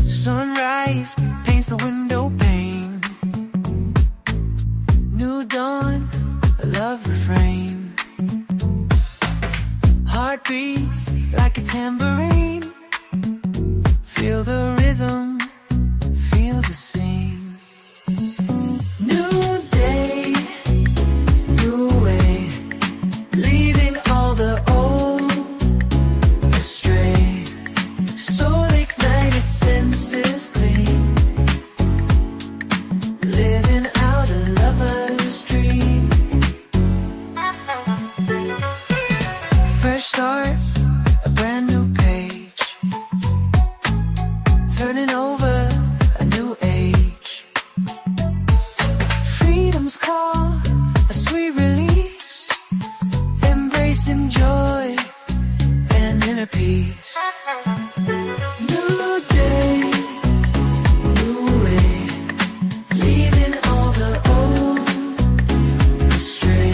Sunrise paints the window pane. New dawn, a love refrain. Heart beats like a tambourine. Feel the rhythm, feel the scene. New day, new way. Leaving all the old astray. Soul ignited, senses clean. Living out a lover's dream. Fresh start, a brand new page. Turning over a new age. Freedom's call, a sweet release. Embracing joy and inner peace. New day, new way. Leaving all the old astray.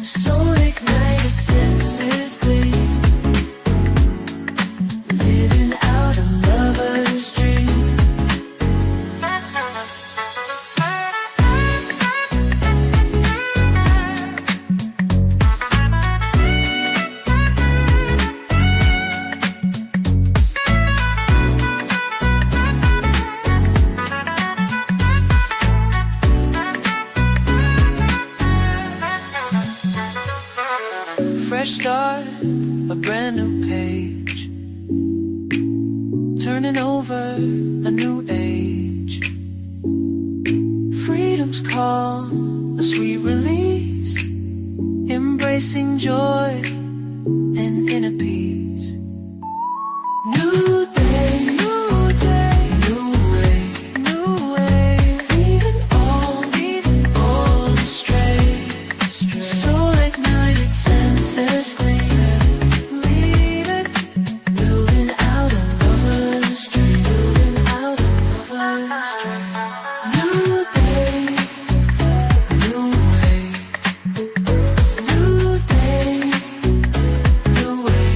Soul ignited, senses clean. Living out a lover's dream. Fresh start, a brand new page. Turning over a new age. Freedom's call, a sweet release. Embracing joy and inner peace. New day, new day, new way, new way. Leaving all astray. Soul ignited, senses clean. Leave it, building out a lover's dream. Building out a lover's dream. New day, new way. New day, new way.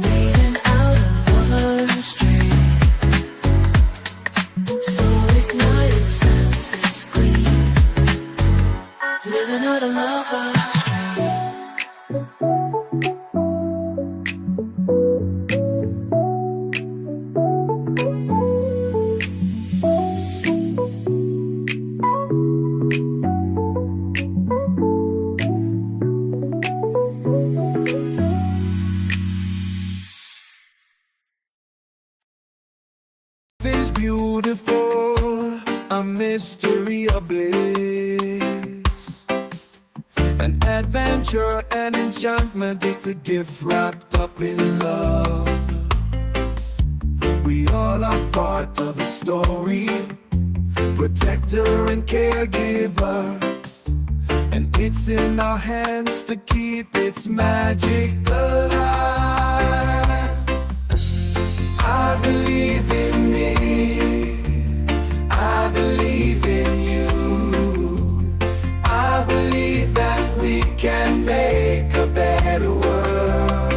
Leaving out a lover's dream. Soul ignited, senses clean. Living out a lover's dream. Is beautiful, a mystery of bliss, an adventure, an enchantment. It's a gift wrapped up in love. We all are part of a story, protector and caregiver, and it's in our hands to keep its magic alive. I believe in me. I believe in you. I believe that we can make a better world.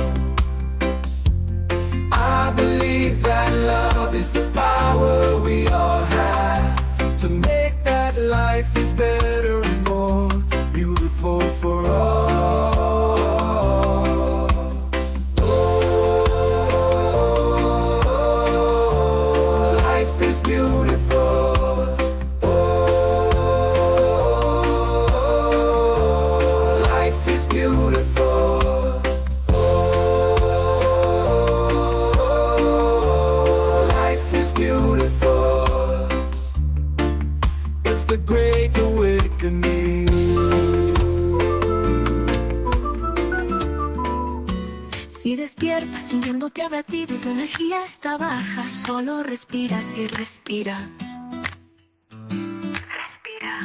I believe that love is the power we all have to make that life is better and more beautiful for all. Oh, life is beautiful. Oh, life is beautiful. Oh, life is beautiful. It's the great awakening. Si despiertas sintiéndote abatido y tu energía está baja, solo respira, sí, respira. Respira.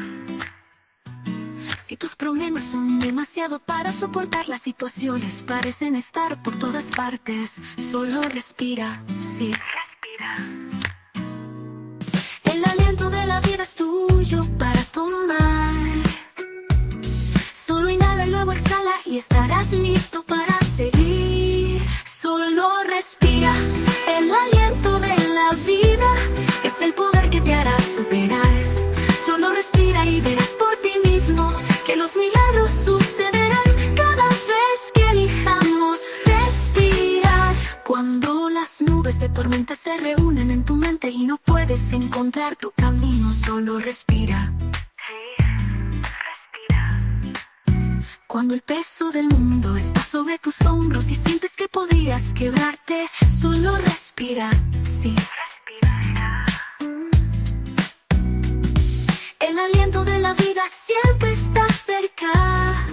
Si tus problemas son demasiado para soportar, las situaciones parecen estar por todas partes, solo respira, sí. Respira. El aliento de la vida es tuyo para tomar. y estarás listo para seguir. Solo respira, el aliento de la vida es el poder que te hará superar. Solo respira y verás por ti mismo que los milagros sucederán cada vez que elijamos respirar. Cuando las nubes de tormenta se reúnen en tu mente y no puedes encontrar tu camino, solo respira. Cuando el peso del mundo está sobre tus hombros y sientes que podrías quebrarte, solo respira, sí. El aliento de la vida siempre está cerca.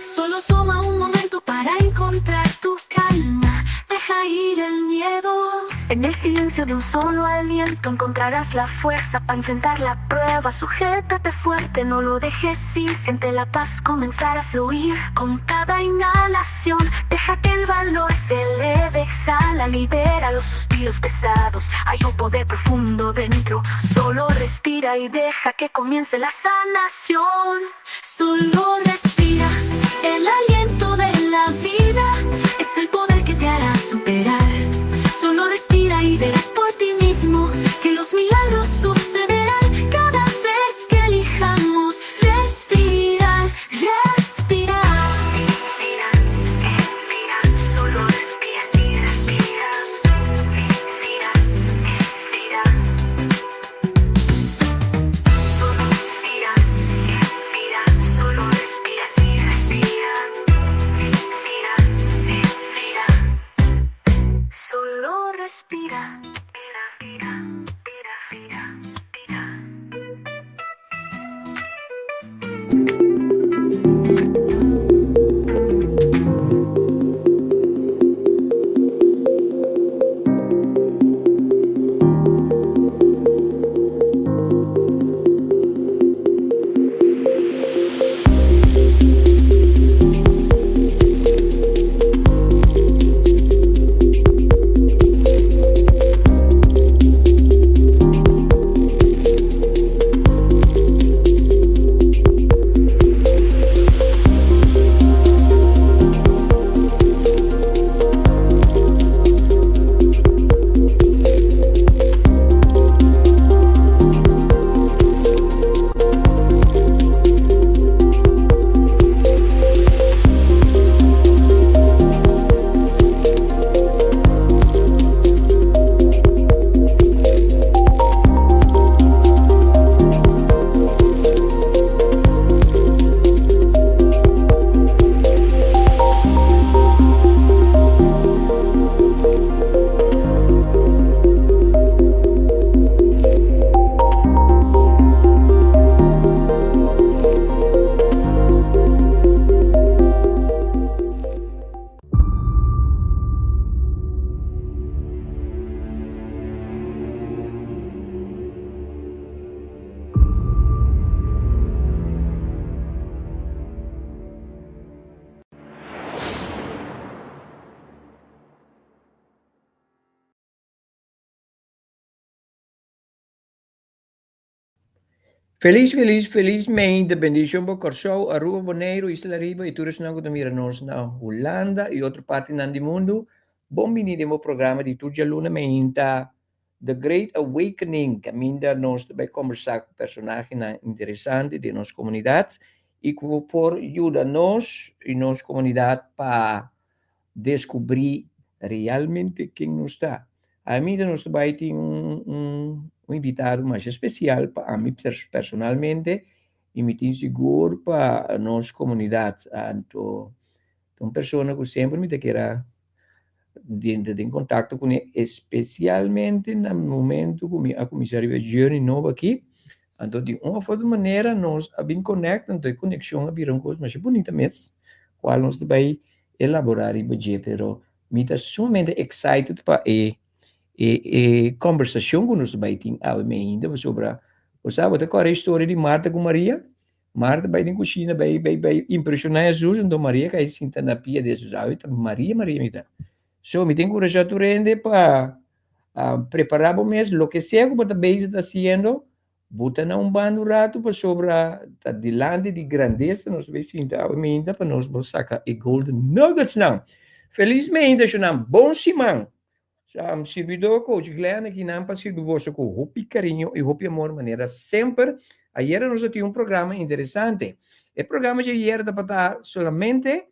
Solo toma un momento para encontrar tu calma. Deja ir el miedo. En el silencio de un solo aliento encontrarás la fuerza para enfrentar la prueba. Sujétate fuerte, no lo dejes ir. Siente la paz comenzar a fluir. Con cada inhalación, deja que el valor se eleve. Exhala, libera los suspiros pesados. Hay un poder profundo dentro. Solo respira y deja que comience la sanación. Solo respira. El aliento de la vida es el poder que te hará superar. Solo respira y verás por ti mismo que los milagros sucederán cada vez que elijamos respirar, respirar. Respira, respira, solo respira, sí, respira. Respira, respira. Solo respira, respira, solo respira, sí, respira. Respira, respira. Solo respira. Respira, respira, respira. Felis felis felis meinta bendicion pa Kòrsou, Aruba, Boneiru, Isla Riba i tur esnan ku ta mira nos na Hulanda i otro partinan di mundu. Bon bini den bo programa di tur djaluna meinta The Great Awakening kaminda nos ta bai kombersá ku personahenan interesante den nos komunidat i ku por yuda nos i nos komunidat pa Descubrí realmente ken nos ta. Ami ta nos ta bai tin un un un invitado masha especial pa ami personalmente y mi tin sigur pa nos comunidad. Anto ta un persona cu semper mi ta kier a drenta den contacto cune especialmente na momento cu mi a cuminsa riba e journey nobo aki. Anto di un of otro manera nos a bin connect anto e conexion a bira un cos masha bunita mes cual nos ta bai elaborá riba dje, pero mi ta sumamente excited pa e e e conversacion cu nos ta bay tin awe meinda, pasobra bo sa bo ta corda e historia di Marta cu Maria? Marta bay den cushina bay bay bay impresiona Jesus, anto Maria cay sinta na pia di Jesus, awe ta Maria Maria mi ta. So mi ta encurasha tur hende pa prepara bo mes, loke sea cu bo ta bezig ta haciendo. Buta na un banda un ratu pasobra ta dilanti di grandesa nos ta bay sinta awe meinta pa nos bo saca e golden nuggetsnan. Feliz meinta shunan, bon siman! Sirbidor Coach Glenn aki nan pa sirbi boso ku hopi kariño i hopi amor manera semper. Ayera nos a tin un programa interesante. E programa dje ayera tabata solamente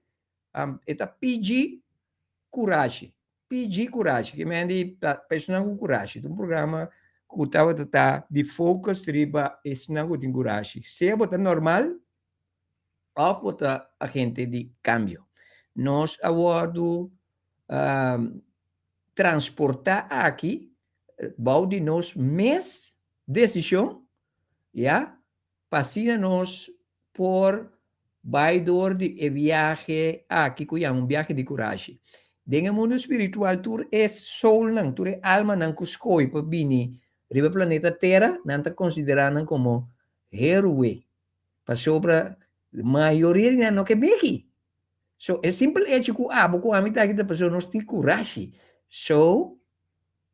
e ta PG Kurashi. PG Kurashi, ke men di pa esnan ku kurashi. Ta un programa ku tabata ta di focus riba esnan ku tin kurashi. Sea bo ta normal òf bo ta agente di kambio. Nos a wòrdu transportá aki bou di nos mes desishon, ya, pa asina nos por bai dor di e viahe aki ku yama un biahe di kurashi. Den e mundu spiritual tur e soulnan, tur e almanan ku skohe pa bini riba planeta Tera, nan ta konsiderá nan komo héroe, pasobra mayoria di nan no ke beki. So e simpel hecho ku abo ku ami ta aki ta pasobra nos tin kurashi. So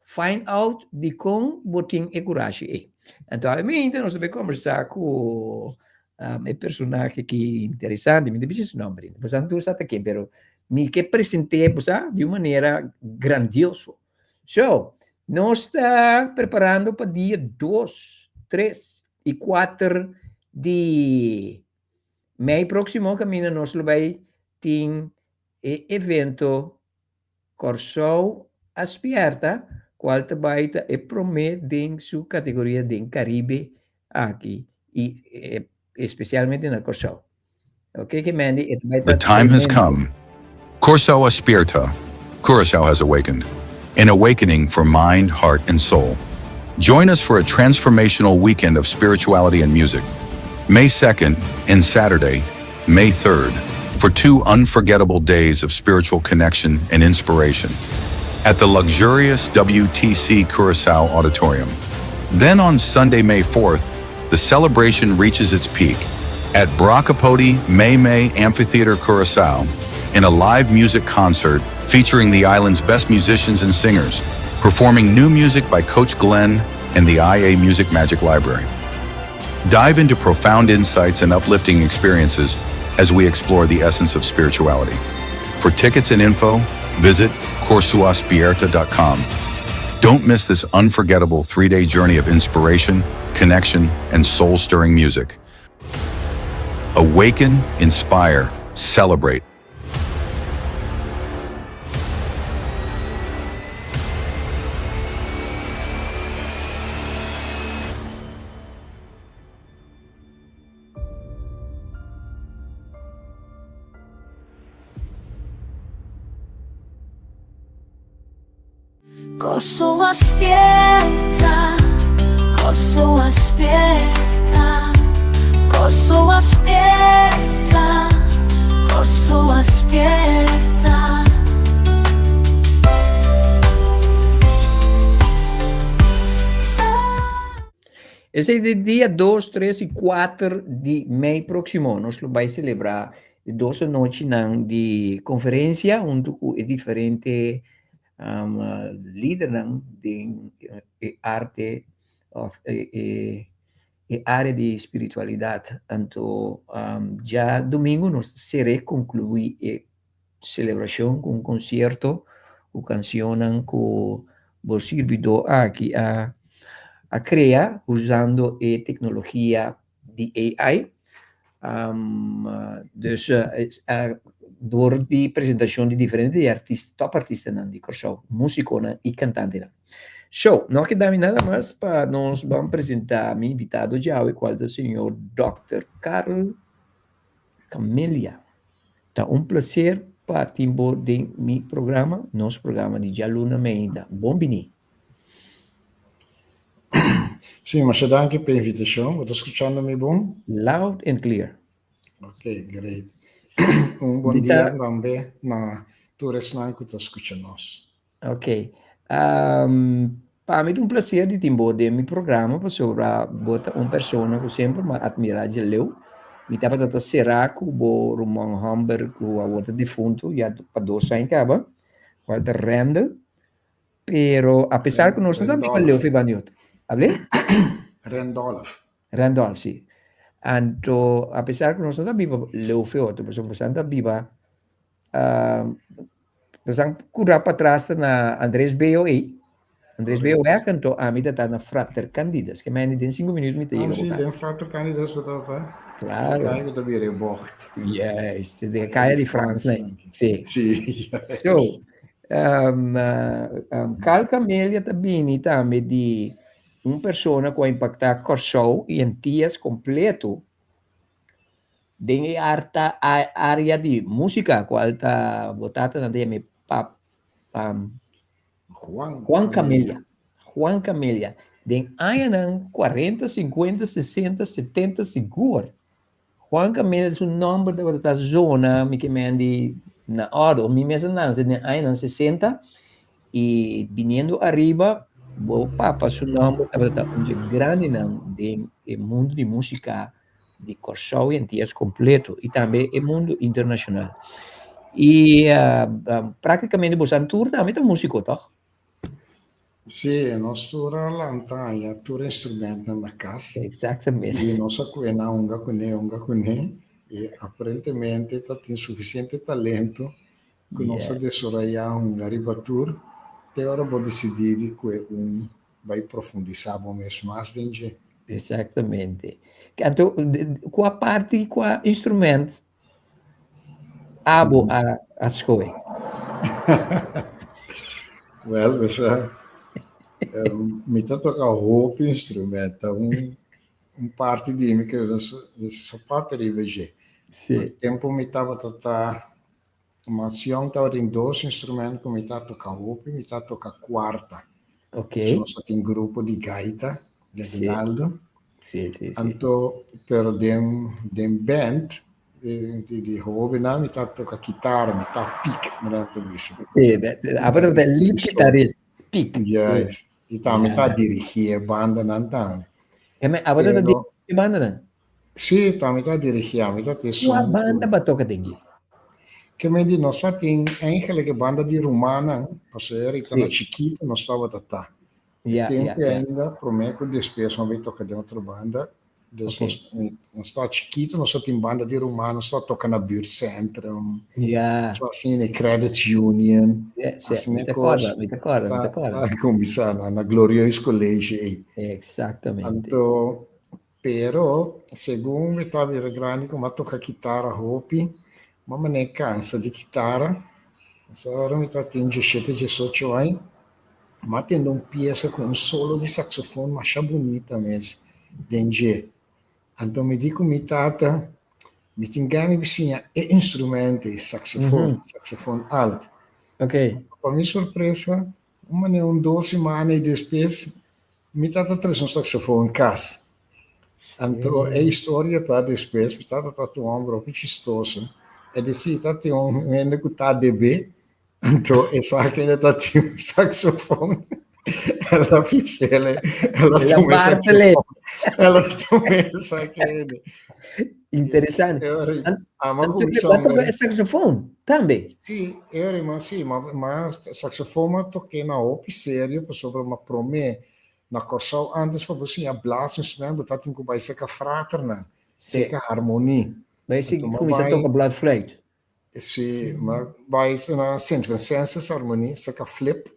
find out dikon bo tin e kurashi ei. Anto awe nos ta bai kombersá ku e personahe ki interesante, mi ta bisa su nomber ainda, boso tur sa ta ken, pero mi ke present'é bo sa di un manera grandioso. So nos ta preparando pa dia dos, tres i kuater di Mei próksimo kaminda nos lo bai tin e evento Kòrsou a Spièrta, kual ta bai ta e promé den su kategoria den Karibe aki i espesialmente na Kòrsou. Oke ke Mandy e ta bai ta The time has tremendo. come. Kòrsou a Spièrta, Curaçao has awakened. An awakening for mind, heart and soul. Join us for a transformational weekend of spirituality and music. May 2nd and Saturday, May 3rd, for two unforgettable days of spiritual connection and inspiration at the luxurious WTC Curacao Auditorium. Then on Sunday, May 4th, the celebration reaches its peak at Bracapodi May May Amphitheater Curacao in a live music concert featuring the island's best musicians and singers, performing new music by Coach Glenn and the IA Music Magic Library. Dive into profound insights and uplifting experiences as we explore the essence of spirituality. For tickets and info, visit corsuaspierta.com. Don't miss this unforgettable three-day journey of inspiration, connection, and soul-stirring music. Awaken, inspire, celebrate. Kòrsou a spierta, Kòrsou a spierta, Kòrsou a spierta, Kòrsou a spierta. Esei di dia dos, tres i kuater di mei próksimo nos lo bai selebrá e dos anochinan di konferensia huntu ku e diferente lidernan den e arte of e e area di spiritualidad. Anto djadumingu nos ta sere conclui e celebracion cu un concierto cu cancionnan cu bo sirbidor aki a a crea usando e tecnologia di AI. Dus dor di presentashon di diferente di artista, top artistanan di Kòrsou, músikonan i kantantenan. So, no a keda mi nada mas pa nos ban presentá mi invitado djawe kual ta señor Dòkter Carl Camelia. Ta un plaser pa tin bo den mi programa, nos programa di djaluna meinta. Bon bini. Sí, masha danki pa e invitashon. Bo ta skuchando mi bon? Loud and clear. Ok, great. Un bon dia tambe na tur esnan ku ta skucha nos. Ok. Pa mi ta un placer di tin bo den mi programa pasobra bo ta un persona ku semper mi a admira dje leu. Mi tabata ta sera ku bo ruman hòmber ku awor ta difunto ya pa dos aña kaba, kual ta Randall. Pero a pesar ku nos no ta biba leu for e banda di otro. Able? Randolph. Randolph, si. Anto, a pesar ku nos no ta biba leu fe otro, pasobra bosan ta biba, bosan kura patras ta na Andres Bello ei. Andres Bello weg, anto ami ta ta na Frater Candidas. Ke mende den sinku minuut mi ta Ah, yega si, bo kas. den Frater Candidas bo ta ta. Claro. Si kaya ku ta bira e bocht. Juist, de kaya di Frans, nee. Si. Si, juist. So, Carl Camelia ta bini tambe di Un persona ku a impaktá Kòrsou i Antias kompleto den e arta área di músika kual ta bo tatanan ta yama e pap Juan Juan Camelia. Juan Camelia. Den añanan kuarenta, sinkuenta, sesenta, setenta sigur Juan Camelia su nòmber tabata ta zona mi ke men di na òrdu. Mi mes a nanse den añanan sesenta i biniendo ariba bo papa su nòmber tabata ta un dje grandinan den e mundu di músika di Kòrsou i Antias kompleto i tambe e mundu internashonal. I praktikamente bosan tur tambe ta músiko tòg? Sí, nos tur a lanta haña tur instrumentnan na kas. Exactamente. I nos a kue nan hunga kuné, hunga kuné. I aparentemente ta tin sufisiente talento ku nos a desorayá hunga riba tur te ora bo disidí di kue un bai profundisá bo mes mas den dje. Exactamente. Anto, kua parti, kua instrument Abo a a skohe. Wel, besa, mi ta toka hopi instrument. Ta un, un parti di mi ku so papia riba dje. Sí. Tempu mi tabata ta mas yong tabatin dos instrument ku mi ta toka hopi, mi ta toka kuarta. Ok. Nos tin grupo di gaita, di Aguinaldo. Sí, sí, sí. Anto, pero den, den band, di, di, di hobennan, mi ta toca kitara, mi ta piek, mi ta bisa. Sí, aparte ta lead guitarist, piek. Juist. I tambe mi ta dirigi e bandanan tambe. Ja, maar aparte ta dirigi e bandanan? Sí, tambe ta dirigi, mi ta te Kua banda bo a toca den dje? Ke men di nos ta tin eigenlijk e banda di rumannan, pasobra e ta chikito nos tabata ta. Ja, Tempu ja, ja. ainda promé ku despues nos bai toka den otro banda. Dus Oké. nos, nos tabata chikitu, nos tabatin banda di ruman, nos tabata toka na buurtcentrum, Ja. so asina, e credit union. Ja, sí, Asina mi ta kos kòrda, mi ta kòrda, mi ta ta, kòrda. ta kuminsá na, na Glorieus College ei. Exactamente. Anto, pero, segun mi ta bira grandi ku mi a toka kitara hopi, mi a manera kansa di kitara. Esa ora mi tabatin diesshete, diesocho aña. Mi a tende un piesa ku un solo di saksofon masha bunita mes den dje. Anto mi di ku mi tata, mi tin gana di siña e instrumento ei, saksofon, saksofon alt. Ok. Pa mi sorpresa, un manera un dos simana ei despues, mi tata trese un saksofon kas. Anto e historia ta despues, mi tata tabata un homber hopi chistoso, e disi tabatin un hende ku ta debe, Anto esaki el ta tin un saxofon. El a bisa el, el a El a tuma e bártele. saxofon. El a tuma esaki hende. Interesante. E ora, An- ama Anto, kuminsá bo a toca un e saxofon tambe? Sí, e ora, ma sí, ma, ma saxofon m'a toké na hopi serio pasobra m'a promé na Kòrsou antes pa bo siña blaasinstrument bo ta tin ku bai seka fraternan, Sí. seka harmonie. Bai si Anto m'a kuminsá bai toca blauwfluit. Sí, m'a bai na Sint Vincentius Harmonie, seka Flip.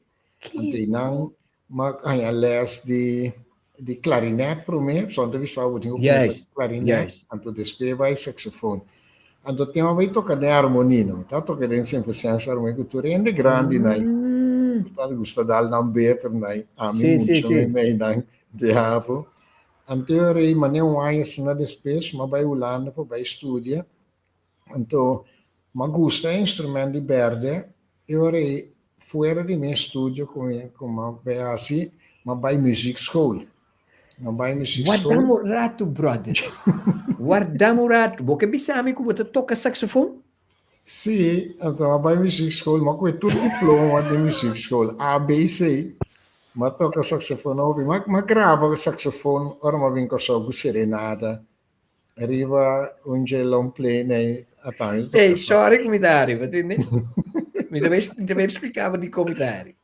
Anto einan m'a haña les di di klarinet promé, pasobra nan ta bisa bo tin ku kuminsá Juist, ku klarinet, juist. anto despues bai saxofon. Anto ten a bai toka den harmonie, no. Ta toka den Sint Vincentius Harmonie ku tur hende grandi nai. Mm. Ku ta gusta dal nan beter nai, ami Sí, sí, mucha sí. meimei nan di havo. Anto e ora ei, manera un aña asina despues, m'a bai Hulanda pa bai studia. Anto, m'a gusta e instrument di berde, e ora ei fuera di mi estudio ku mi ku m'a bai hasi, m'a bai muziekschool. M'a bai muziekschool. Wardam un ratu, brother. Wardam un ratu. Bo ke bisa mi ku bo ta toka saxofon? Sí, anto m'a bai muziekschool, m'a kohe tur diploma di muziekschool, A, B, C. M'a toka saxofon hopi. M'a m'a graba saxofon ora m'a bin Kòrsou ku serenata. Riba un dje long play nei atami. Hey, sorry ku mi ta hari, bo tende? Mi ta bay, mi ta bay explica bo dikon mi ta hari.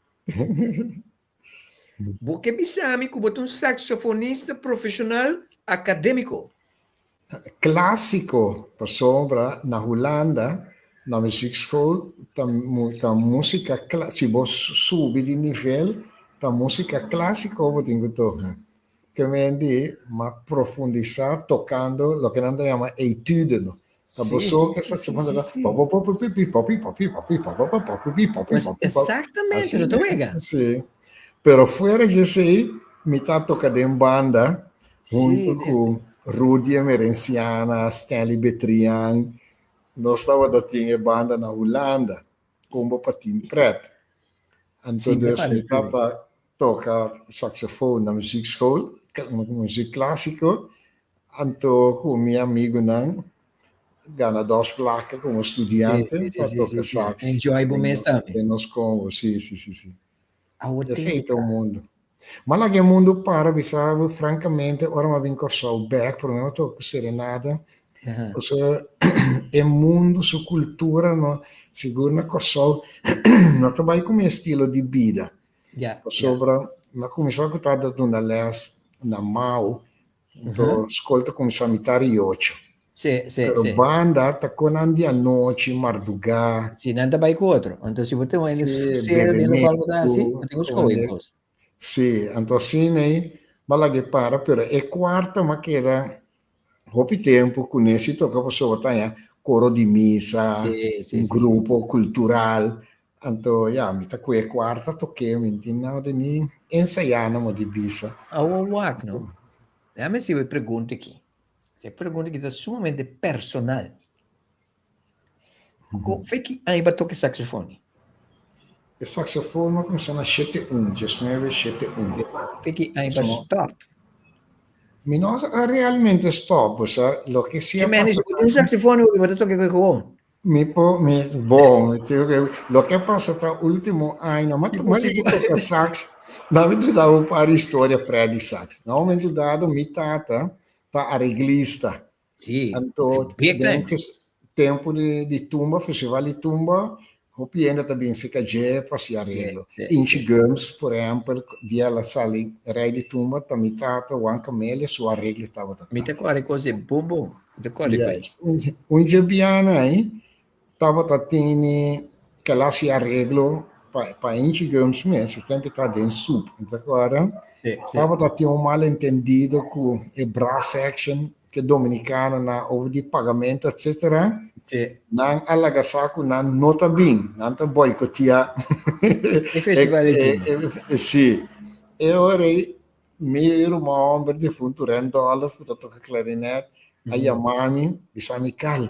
Bo ke bisa mi ku bo ta un saksofonista profeshonal akadémiko? Klásiko, pasobra na Hulanda, na muziekschool, ta ta músika kla, si bo subi di nivel, ta músika klásiko bo tin ku toka. Ke men di, m'a profundisá tokando loke nan ta yama etude, no. Ta bo so ke saxofon ta Exactamente, no ta wega. Sí. Pero fuera di esei, mi ta toca den banda hunto cu Rudy Emerenciana, Stanley Betrian. Nos tabata tin e banda na Hulanda, Combo pa Tin Pret. Anto dus mi tata toca saxofon na muziekschool, muziek clasico, anto cu mi amigunan gana dos placa como studiante pa toca sax. Enjoy bo mes tambe. Den nos combo, si, si, si, si. Esey ta un mundo. Ma laga e mundo para bisa bo francamente ora mi a bin Corsou bek, prome mi a toca cu serenata, pasobra e mundo su cultura no, sigur na Corsou no ta bay cu mi estilo di bida. Pasobra mi a cuminsa cu ta duna les na Mao, Anto skol ta kuminsá mitar i ocho. Sí, sí, Pero sí. banda ta kon nan di anochi, mardugá. Sí, nan ta bai ku otro. Anto si bo tin un hende Sí, serio den lokual bo ta hasi, bebementu, bo tin ku skohe konde. kos. Sí, anto asina ei bo a laga e para, pero e kuarta m'a keda hopi tempu kuné si toka pasobra bo ta haña koro di misa, Sí, sí, un sí, sí. grupo kultural. Anto ya, mi ta ku e kuarta tok'é, mi no tin nada ni ensayá na mo di bisa. Awor wak no. Déjame hasi bo e pregunta aki. E pregunta aki ta sumamente personal. Ko fe ki aña bo a toka e saxofon? E saxofon a kuminsá na shete un, diesnuebe shete un. Fe ki aña bo a stòp? Mi no a realmente stòp, bo sa, loke si a pasa. Bo tin un saxofon bo ta toka gewoon? Mi po, mi, bon, mi tin que, lo que pasa ta último aña, ma Sí, ma sí, ligi toca sax, na mi te da un par di historia pre di sax. Na un momento dado, mi tata ta arreglista. Sí, Anto, big den time. fes- tempo di, di tumba, festival di tumba, hopi hende ta bin cerca dje pa hasi Sí, arreglo. sí, Inchi sí. Gumbs, por ehempel, dia el a sali rey di tumba, ta mi tata, Juan Camelia, su arreglo tabata Mi ta. ta kore cos e bom bom. Mi ta kore Yes. Un, un dje biana ei, tabata tene klas di areglo pa, pa Inchi Gumbs mes, e tempo ta den soep. Mi ta kore, Sí, sí. tabata tin un malentendido ku e brass section ke dominicano na over di pagamento, etcétera. Nan a laga sa ku nan no ta bin, nan ta boicotea. E festival di tumba. Sí. E ora ei, mi ruman homber difunto Randolph, ku ta toka klarinet, a yama mi, bisa mi, Cal,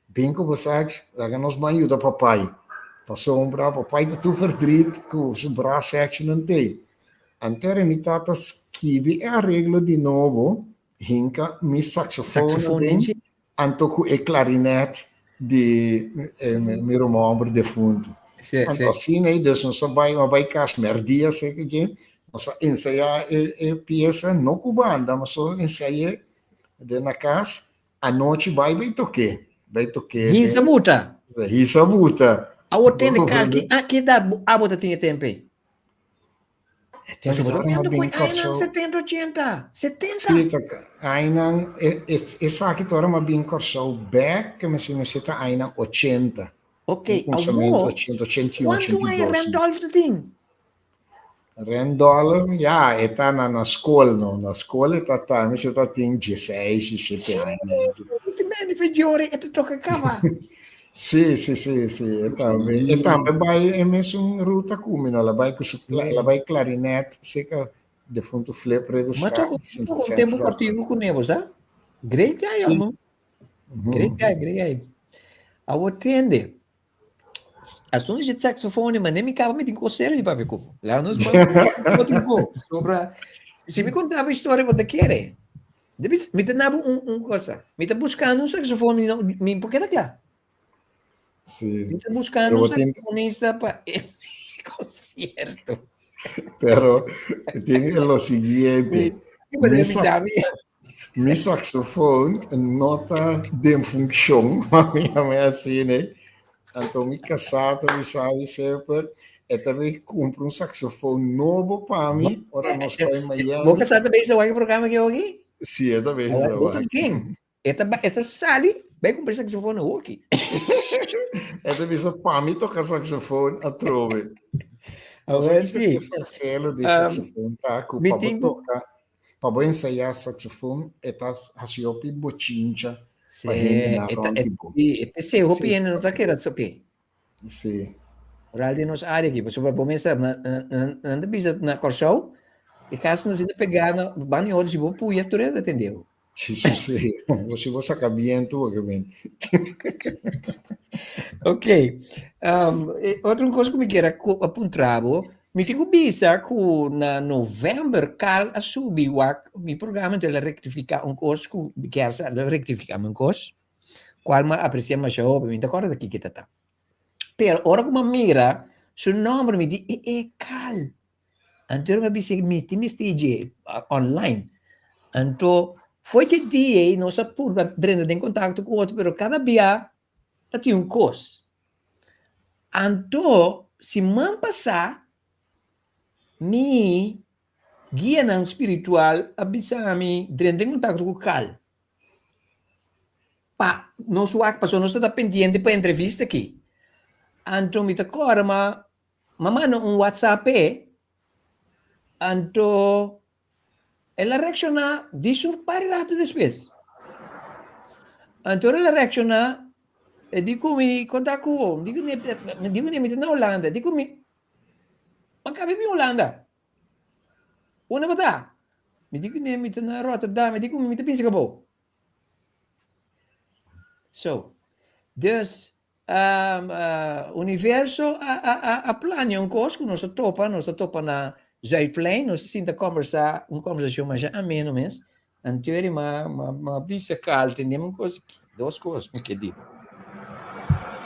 bin ku bo sax, laga nos ban yuda papai. Pasobra papai ta tur verdriet ku su brass section nan tei. Anto ora mi tata skibi e areglo di nobo, hinka mi saxofon Saxofon aden, den anto ku e klarinet di eh, mi ruman homber defunto. Anto asina ei, dus nos a bai, a bai kas merdia seki dje, nos a ensayá e, e piesa, no ku banda, mas so ensayé den na kas, anochi bai bai tok'é, bai tok'é Hisa den, buta. hisa buta. Awor tende Cal, ki, a ki edad bo abo ta tin e tempo ei? E tempo Pasobra bo ta tabata piensa bin ku añanan Kòrsou. 70, 80, 70. Sí, ta añanan, e, e, esaki ta ora mi a bin Kòrsou bèk, ke mester mester ta añanan 80. Ok, Un kuminsamentu awor, 80, 81, kuantu aña 82, sí. Randolph ta tin? Randolph, ya, e ta na, na skol, no? Na skol e ta ta, mester ta tin 16, 17 Sí, aña. ti meni fe jore e ta toka kaba. Sí, sí, sí, sí, e tambe, e tambe bai e mesun ruta ku mi, no? El a bai ku su, el a bai klarinet, seka defuntu Flip Ma Redostraat, toka, Sint toka un Vincent tempo Straat. kortiku kuné, bo sa? Great guy, Sí. amo. Great guy, great guy. Awor tende, asuntu di saxofone, ma nem mi kaba mi tin kos serio di papia ku bo. Laga nos otro ko. Sobra, si mi konta bo historia bo ta kere. Debí, mi ta nabo un, un cosa. Mi ta buscando un saxofon, mi no, mi por keda kla. Sí. Mi ta buscando Pero un bo tin, saxofonista pa e concierto. pero tin lo siguiente. Mi, mi, Mi mi sax, sabi. mi saxofon no ta den funshon, ma mi yama asina. Anto mi kasá ta bisa mi semper. E ta bin kumpra un saxofon nobo pa mi ora nos bai Miami. Bo kasá ta bezig wak e programa aki hoki? Si, e ta bezig Bo ta ken? E ta, e ta sali, bai kumpra saxofon hoki. E ta bisa pa mi toka saxofon atrobe. Awor si. Ferfelo di saxofon ta ku pa bo toka, pa bo ensayá saxofon e ta hasi hopi bochincha pa hendenan rònt di bo. E p'esei hopi hende no ta keda toke. Sí. Vooral den nos área aki, pasobra bo mester nan ta bisa na Kòrsou, e kasnan asina pegá na banda di otro, si bo puya tur hende ta tende bo. Sí, sí, sí. Bo si bo saka bientu bo ke bini. Ok. Otro kos ku mi kier a puntra bo, mi tin ku bisa ku na novèmber Carl a subi wak mi programa, enton el a rektifiká un kos ku mi kier sa, el a rektifiká mi un kos. Cual m'a aprecia masha hopi, mi no ta corda kiko ta ta. Pero ora cu m'a mira su nomber mi di, e e Cal. Anto mi a bisa mi tin mester dje online. Anto foi dje dia ei nos a purba drenta den contacto cu otro pero cada bia ta tin un cos. Anto siman pasa mi guianan spiritual a bisa mi drenta den contacto cu Cal. Pa nos wak pasobra nos ta ta pendiente pa entrevista aki. Anto mi ta kòrda ma mi a manda un whatsapp p'e, anto el a reakshoná dis un par di ratu despues. Anto ora el a reakshoná e di ku mi konta ku bo, mi di kuné mi di kuné mi ta na Holanda, e di ku mi, mi a kaba bin Holanda. Unda bo ta? Mi di kuné mi ta na Rotterdam. E di ku mi, mi ta bisa ku bo. So, dus universo a a a a plania un kos ku nos a topa, nos a topa na Zuidplein, nos a sinta kombersá un kombersashon masha ameno mes. Anto eri m'a m'a m'a bisa Carl tendem un kos, dos kos mi ke di bo.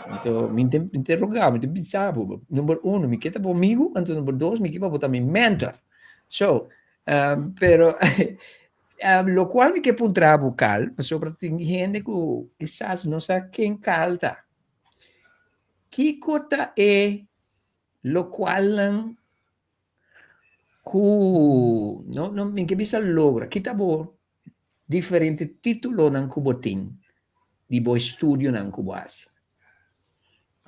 Anto mi ta mi ta roga bo, mi ta bisa bo, number uno mi ke ta bo amigu, anto number dos mi ke pa bo ta mi mentor. So, pero lokual mi ke puntra bo Carl, pasobra tin hende ku kisas no sa ken Carl ta. Kiko ta e lokualnan Ku no no mi ke bisa logra, kita bo diferente titulonan ku bo tin di bo estudionan ku bo hasi?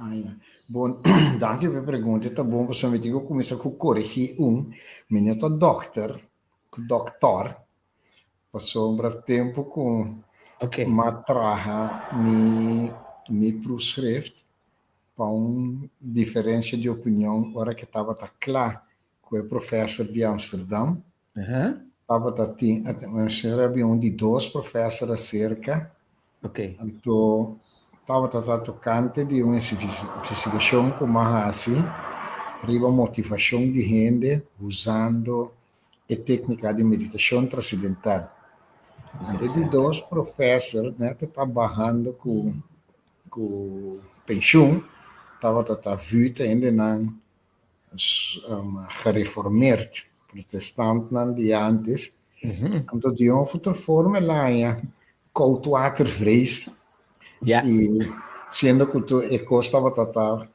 Ah ya. Bon, danki pa e pregunta. Ta bon pasobra mi tin ku kuminsá ku korigí un. Mi no ta dòkter, ku dòktòr, pasobra tempu ku m'a traha mi mi proefschrift pa un diferencia di opinion ora ke tabata kla ku e professor di Amsterdam. Tabata tin, mester a bin un di dos professor acerca. Anto tabata ta tocante di un investigacion ku m'a hasi riba motivacion di hende usando e tecnica di meditacion trascendental. Anto e di dos professor net ta bahando ku ku penshun tabata ta vuur hendenan gereformeerd, protestantnan di antes. Anto di un of otro forma el a haña koudwatervrees. I siendo ku tur e kos tabata ta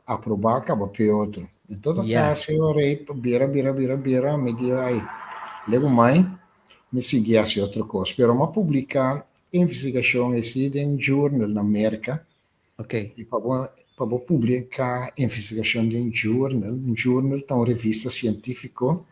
aprobá kaba p'e otro. En todo kaso e ora ei bira bira bira bira mi di ai legu mai mi sigui hasi otro kos. Pero mi a publiká investigashon esei den journal na Merka. I pa bo pa bo publiká investigashon den journal, un journal ta un revista sientífiko,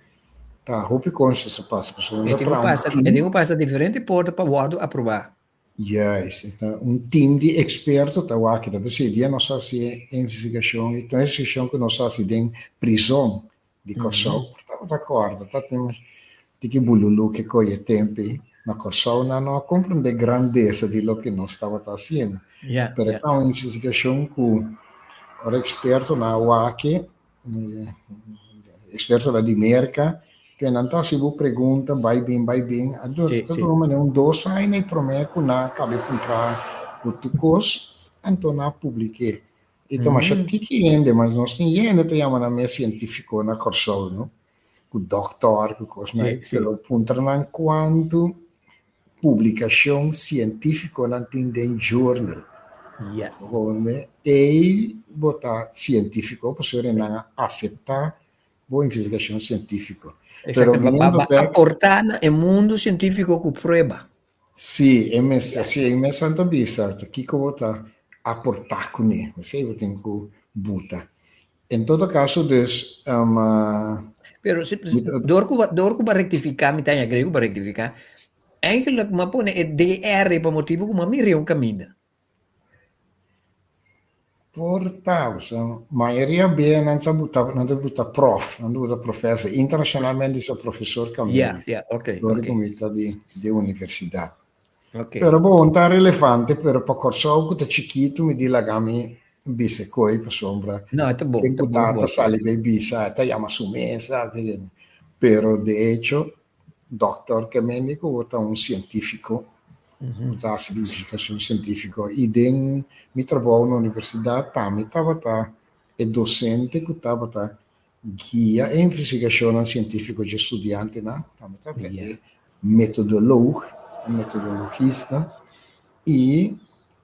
ta hopi kos ta pasa pasobra nan ta traha un team. E tin ku pasa diferente porta pa wòrdu aprobá. Juist, ta un team di experto ta wak ta p'esei dia nos hasi e investigashon i ta un investigashon ku nos hasi den prizon di Kòrsou tabata kòrda ta tin tiki bululu ke koye tempu ei na Kòrsou nan no a komprendé grandesa di loke nos tabata hasiendo pero ta un investigashon ku ora ekspertonan a wak Expertonan di Merca, ke nan ta hasi bo pregunta bai bin bai bin, a dura ta dura manera un dos aña i promé ku nan a kaba e puntra ku tur kos, anto nan a publik'é. I ta masha tiki hende, mas nos tin hende ta yama nan mes sientífiko na Kòrsou, no? Ku dòkter, ku kosnan, pero puntra nan kuantu publikashon sientífiko nan tin den journal. Ja. Ronde ei bo ta sientífiko, pasobra nan a aseptá bo investigashon sientífiko. Pero Exacto, ba, ba, biniendo ba bèk, aportá na e mundu sientífiko ku prueba. sí, e mes, sí, e mes ta bisa, ta kiko bo ta aportá kuné, esei bo tin ku buta. En todo kaso dus, um, Pero si, mi ta, door ku ba, door ku ba rektifiká, mi ta agrego ba rektifiká, eigenlijk m'a pone e DR pa motibu ku m'a mira un kaminda. Por ta, osea, mayoria bia nan ta buta, nan ta buta prof, nan ta buta professor. Internacionalmente sa profesor Ja, kaminda, ja, oké, dor oké, ku mi ta di, di universidat. oké. Pero bon, ta relevante, pero pa Kòrsou ku ta chikitu mi di laga mi bisa koi pasobra No, ta bon, ken ta ku bon ta ta bo. sali bai bisa, ta yama su mes, pero de hecho dòkter ke mende ku bo ta un sientífiko, bo ta hasi investigashon sientífiko i den mi trabou na universidat tambe tabata e dosente ku tabata guia e investigashonnan sientífiko dje studiantenan, tambe tabata e metodoloog, e metodologista i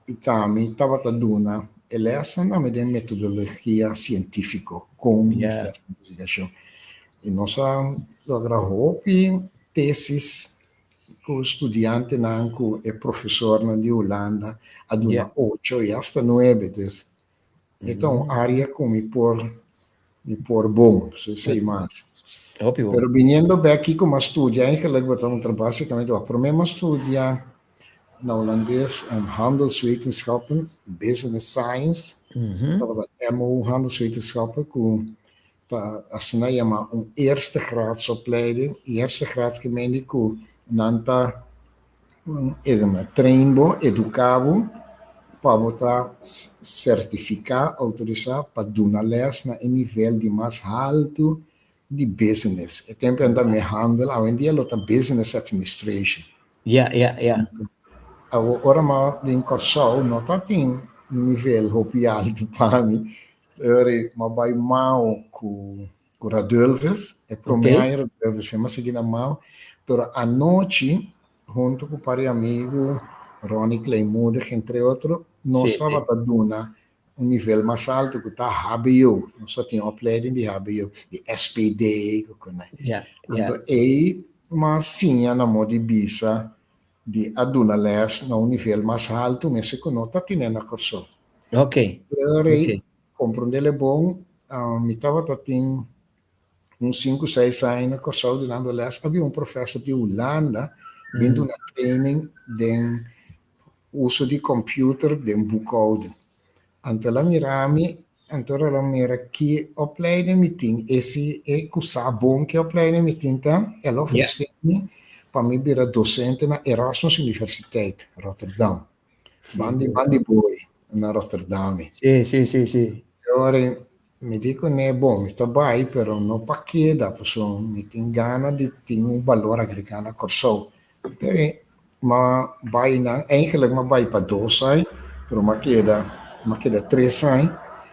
i tambe tabata duna e lèsnan tambe den metodologia sientífiko kon mester hasi investigashon. I nos a logra hopi tesis ku studiantenan ku e profesornan di Hulanda a duna ocho i asta nuebe. Dus e ta un área ku mi por mi por bon, esei mas. Hopi bon. Pero biniendo bek kiko m'a studia, eigenlijk bo ta puntra basikamente wak. Promé m'a studia na Hulandes handelswetenschappen, business science, tabata MO handelswetenschappen ku ta asina yama un eerste graadsopleiding. Eerste graad ke mende ku nan ta train bo, eduká bo pa bo ta sertifiká, outorisá pa duna lès na e nivel di mas haltu di business. E tempu nan ta me handel, awendia lo ta business administration. Ja, ja, ja. Awor ora m'a bin Kòrsou no ta tin nivel hopi altu pa mi. Ori m'a bai mao ku ku Radulphus, e promé aña Radulphus, mi a sigui na mao, pero anochi hunto ku par di amigu, Ronnie Kleinmoedig entre otro, nos tabata duna un nivel mas alto ku ta hbo, nos a tin opleiding di hbo, di SPD ku kuné. Anto ei m'a siña na moda di bisa di a duna lès na un nivel mas haltu mester ku no ta tine na Kòrsou. Pero rei komprondé bon, mi tabata tin un sinku seis aña na Kòrsou dunando lès, abia un profèsor di Hulanda bin duna training den uso di kòmpiuter den boekhouding. Anto el a mira mi, anto el a mira ki opleiding mi tin, e si e ku sa bon ki opleiding mi tin ta, el a ofresé mi pa mi bira dosente na Erasmus Universiteit, Rotterdam. Bandi bandi boy na Rotterdam. Sí, sí, sí, sí. Ora mi di kuné, bon, mi ta bai, pero no pa keda, pasobra mi tin gana di tin un balor agregá na Kòrsou. Pero m'a bai nan, eigenlijk m'a bai pa dos ai, pero m'a keda, m'a keda tres ai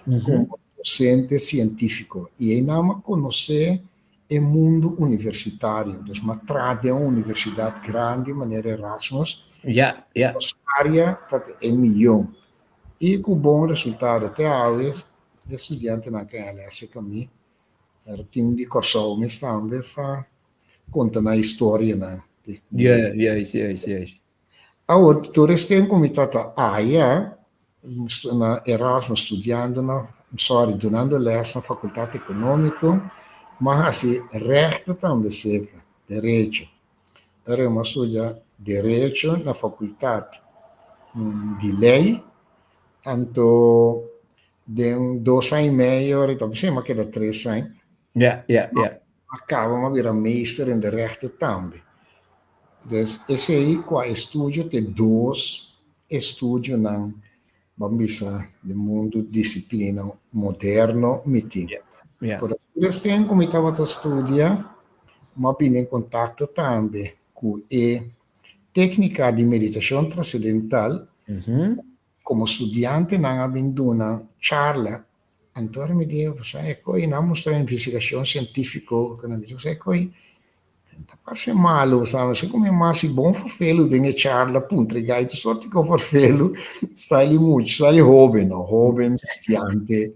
komo dosente sientífiko. I einan m'a konosé e mundu universitario. Dus m'a traha den un universidat grandi manera Erasmus. Nos área ta e miyon. I ku bon resultado. Te awe e studiantenan ku a lès ku mi, pero tin di Kòrsou mes tambe sa konta nan historianan. Ja, juist, juist, juist. Awor, tur es tempu mi tata aya na Erasmus studiando na, sorry, dunando les na Facultad Económico, m'a hasi rechten tambe serka, derecho. Ora m'a studia derecho na Facultad di Ley, anto den dos aña y medio, ora ta bisa m'a keda tres aña. Ja, ja, ja. A kaba m'a bira meester in de rechten tambe. Dus esei kua estudio te dos estudionan ban bisa den mundu disiplina moderno mi tin. Pero tur es tempu mi tabata studia m'a bini en kontakto tambe ku e téknika di meditashon trasendental. Komo studiantenan a bin duna charla, anto mi di, sa e koi, nan a mustra investigashon sientífiko, ku nan di, sa e koi. Ta parse malu, sa, mi come mas si bon vervelu den e charla puntra e gai tur sorti con vervelu, style mucha, style hoben, no, hoben, studiante.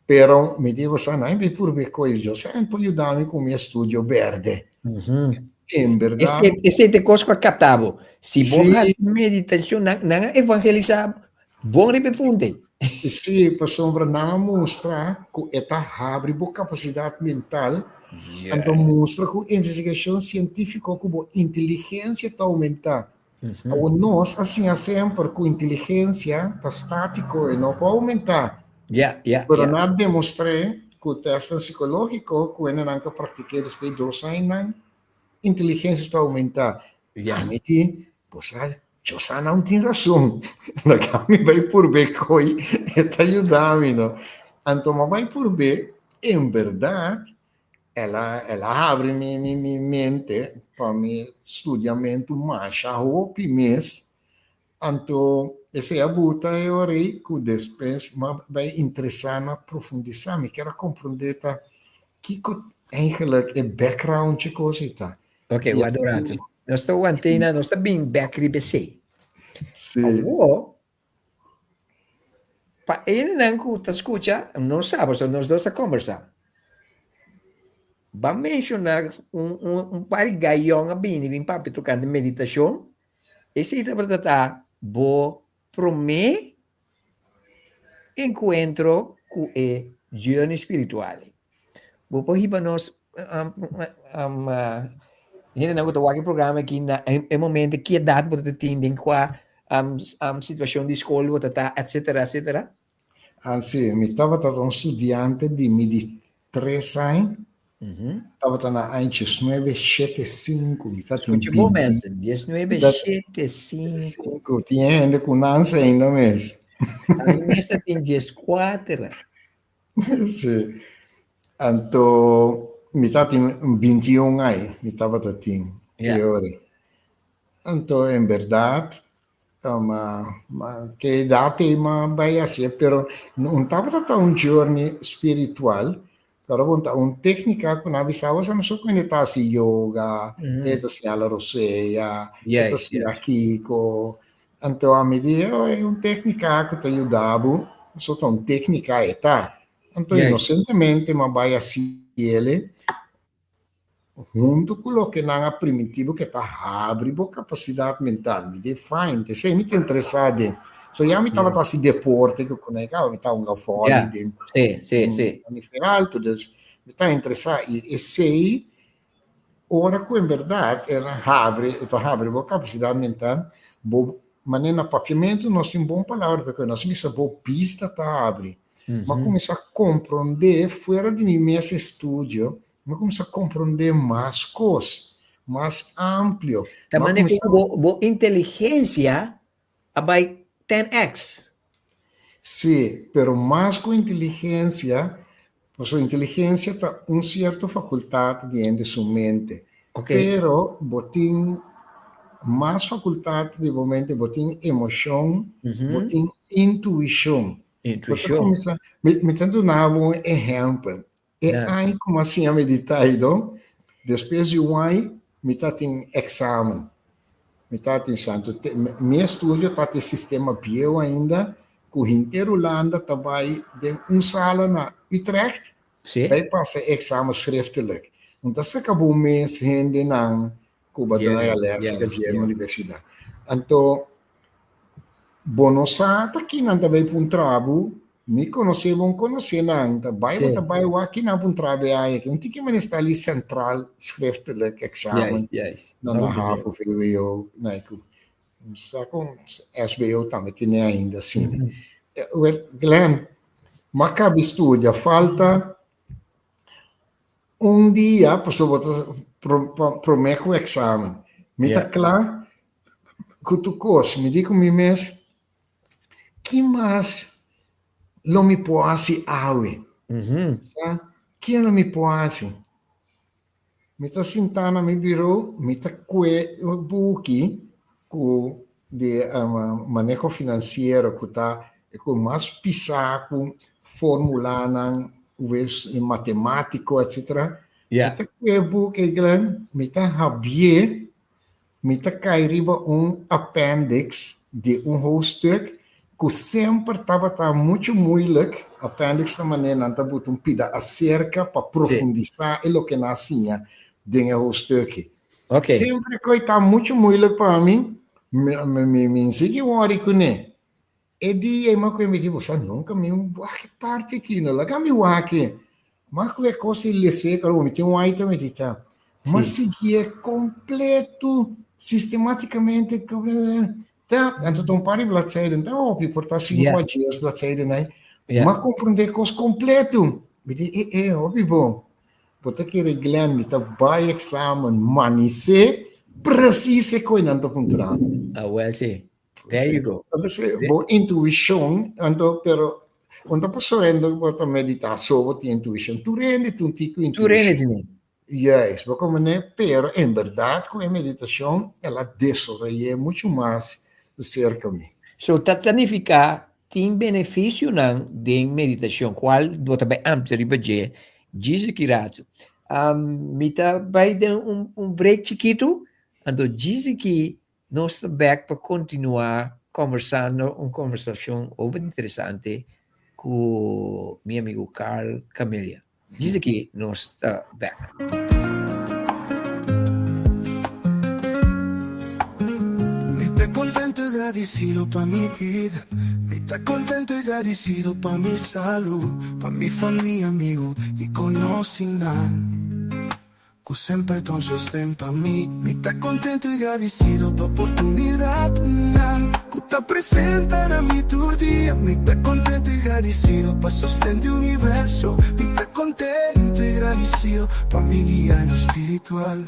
Pero mi di bosa, nan bi purbe koe, yo sa por yuda mi ku mi estudio berde. En berdad. Ese, ese te kos ku a kapta bo. Si bo Sí. hasi meditashon, nan, nan a evangelisá bon riba e punto. Sí, pasobra nan a mustra ku e ta habri bo kapasidat mental, anto mustra ku investigashon sientífiko ku bo inteligensia ta oumentá. Awor nos a siña semper ku inteligensia ta státiko, e no por oumentá. Pero nan a demostr'é ku tèstnan sikológiko ku hendenan ku a praktik'é despues di dos aña nan inteligensia ta oumentá. Ami di, bo sa, Djosa nan tin rason. Laga mi bai purb'é koi, e ta yuda mi no. Anto mi a bai purb'é, en bèrdat el a el a habri mi mi mi mente pa mi studiamentu masha hopi mes. Anto esei a buta e ora ei ku despues mi a bai interesá na profundisá, mi kier a komprondé ta kiko eigenlijk e background dje kos ei ta. Ok, wak un rato. Nos ta wantena, nos ta bin bek riba esei. Sí. Awor, pa hendenan ku ta skucha, no sa, pasobra nos dos ta kombersá. Ban menshoná un, un, un par di gayon a bini bin papia tokante meditashon. Esei tabata ta bo promé enkuentro ku e journey spiritual. Bo por hiba nos hendenan ku ta wak e programa aki na e momento ki edat bo ta tin den kua situashon di skol bo ta ta etcetera etcetera? Ah si, mi tabata un studiante di mi di tres aña, tabata na aña diesnuebe shete sinku, mi ta tin Escucha bon binti mensen, diesnuebe shete sinku. Sinku, tin hende ku nanse ainda mes. Ami mes ta tin dieskuater. Si, anto mi ta tin bintiun aña, mi tabata tin e ora. Anto en berdad ma ke edad ei m'a bai hacié, pero no tabata ta un journey spiritual, pero bon ta un técnica ku nan a bisa bo, sa ku hende ta hasi yoga, hende ta siña la rosea, hende ta siña kiko, anto ami di oh e un técnica ku ta yuda bo, so ta un técnica e ta, anto inocentemente m'a bai haciele. Huntu ku loke nan a primintí bo ke ta habri bo kapasidat mental. Mi di, Fine, t'esei mi ta interesá den. So ya mi tabata hasi deporte ku kuné kaba, mi ta hunga vòlei den nivel altu, dus mi ta interesá. I esei ora ku en bèrdat el a habri, e ta habri bo kapasidat mental, bo manera na papiamentu nos tin bon palabra pa nos bisa bo bista ta habri. Mi a kuminsá komprondé fuera di mi mes estudio, Mi a kuminsá komprondé mas kos, mas amplio. Ta manera ku bo, bo inteligensia a bai 10x. Sí, pero mas ku inteligensia, pasobra inteligensia ta un sierto fakultat di hende su mente. Pero bo tin mas fakultat di bo mente, bo tin emoshon, bo tin intuishon. Intuishon. Mi ta duna bo un ehèmpel. E aña ku mi a siña meditá aydo, despues di un aña mi ta tin eksamen. Mi ta tin santu. Mi estudio ta tin sistema bieu ainda ku henter Hulanda ta bai den un sala na Utrecht bai pasa e eksamen schriftelijk. No ta saka bo mes hendenan ku bo a duna e lès ka dje na universidat. Anto bo no sa ta kinan ta bai puntra bo, mi konosé bo, N konosé nan, ta bai bo ta bai wak kinan puntra bo e aña aki. Un tiki manera sta li centraal schriftelijk examen na na havo, vwo, na ku sa kon SBO tambe tene ainda asina. Wel, Glenn, m'a kabi studia, falta Un dia, pasobra bo ta promé ku eksamen. Mi ta kla ku tur kos. Mi di ku mi mes, ki mas lo mi por hasi awe? Sa, ki lo mi por hasi? Mi ta sintá na mi biró, mi ta kue e buki ku di maneho finansiero ku ta ku mas pisá ku formulanan wes matematiko etcetera. Mi ta kue boek ei, Glenn, mi ta habié, mi ta kai riba un appendix di un hoofdstuk ku semper tabata muchu moeilijk. Appendix ta manera nan ta buta un pida aserka pa profundisá e loke nan a siña den e hoofdstukje. Semper ku e ta muchu moeilijk pa mi, mi mi sigui wòri kuné. E dia ei m'a mi di, Bo sa nunka mi wak e parti aki, no laga mi wak e. M'a ku e kos ei les'é, karo mi tin un item mi di ta. M'a siguié kompleto, sistematikamente, ta, anto ta un par di bladzijden, ta hopi, por ta sinku a dies bladzijden ei. M'a komprondé e kos kompleto. Mi di, e e, hopi bon. Bo ta kere Glenn, mi ta bai eksamen, manisé presis e koinan ta puntra mi. Awel si. There you go. Bo intuition, anto, pero un ta pasobra bo ta medita so bo tin intuition. Tur hende tin un tiki intuition. Tur hende tin. Juist, bo komprende, pero en berdad ku e meditacion el a desaroyé mucho mas serka mi. So ta planifica tin beneficionan den meditacion, cual bo ta bai amplia riba dje djis aki rato. Um, mi ta bai den un, un break chikitu, anto djis aki Nos ta bek pa kontinuá kòmbersando un kòmbersashon hopi interesante ku mi amigu Carl Camelia. Djis aki nos ta bek. Mi ta contento y gradicido pa mi vida Mi ta contento y gradicido pa mi salud Pa mi familia, amigo y conocinan Ku semper ta un sosten pa mi. Mi ta kontentu i gradisido pa oportunidatnan ku ta presenta na mi tur dia. Mi ta kontentu i gradisido pa sosten di universo. Mi ta kontentu i gradisido pa mi guianan spiritual,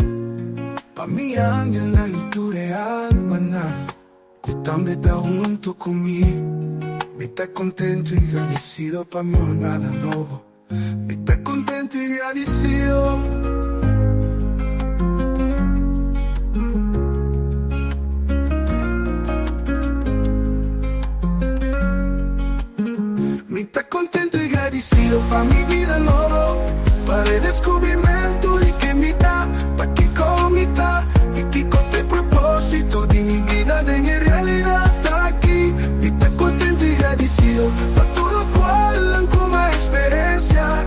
pa mi angelnan i tur e almanan ku tambe ta huntu ku mi. Mi ta kontentu i gradisido pa mi jornada nobo. Mi ta contento y gradicido. Mi ta contento y gradicido pa mi vida nobo, pa redescubrimento di ken mi ta, pa kico mi ta y kico t'e proposito di mi bida den e realidad aki. Mi ta contento y gradicido pa tur locual cu m'a experiencia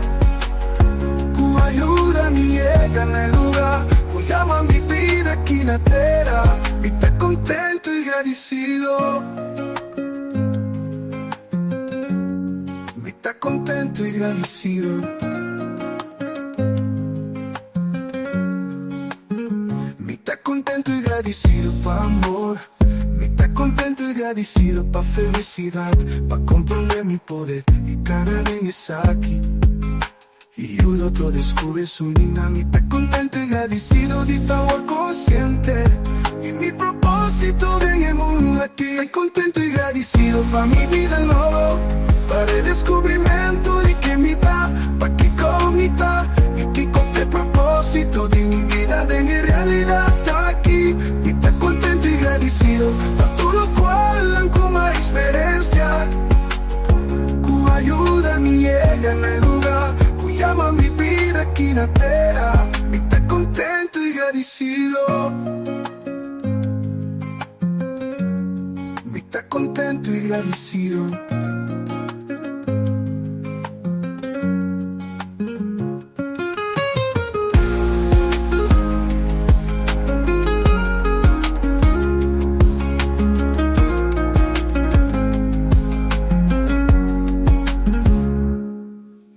cu a yuda mi yega na e luga cu yama mi bida aki na tera. Mi ta contento y gradicido. Mi ta contento y gradicido. Mi ta contento y gradicido pa amor. Mi ta contento y gradicido pa felicidad, pa comprende mi poder y cana den esaki y yuda otro descubri su nina. Mi ta contento y gradicido di ta awor consciente di mi proposito den e mundo aki. Ta contento y gradicido pa mi bida nobo, pa redescubrimento di ken mi ta, pa kico mi ta y kico t'e proposito di mi bida den e realidad aki. Mi ta contento y gradicido pa tur locual nan cu m'a experiencia cu a yuda mi yega na e luga cu yama mi bida aki na tera. Mi ta contento y gradicido. Mi ta contento y gradicido.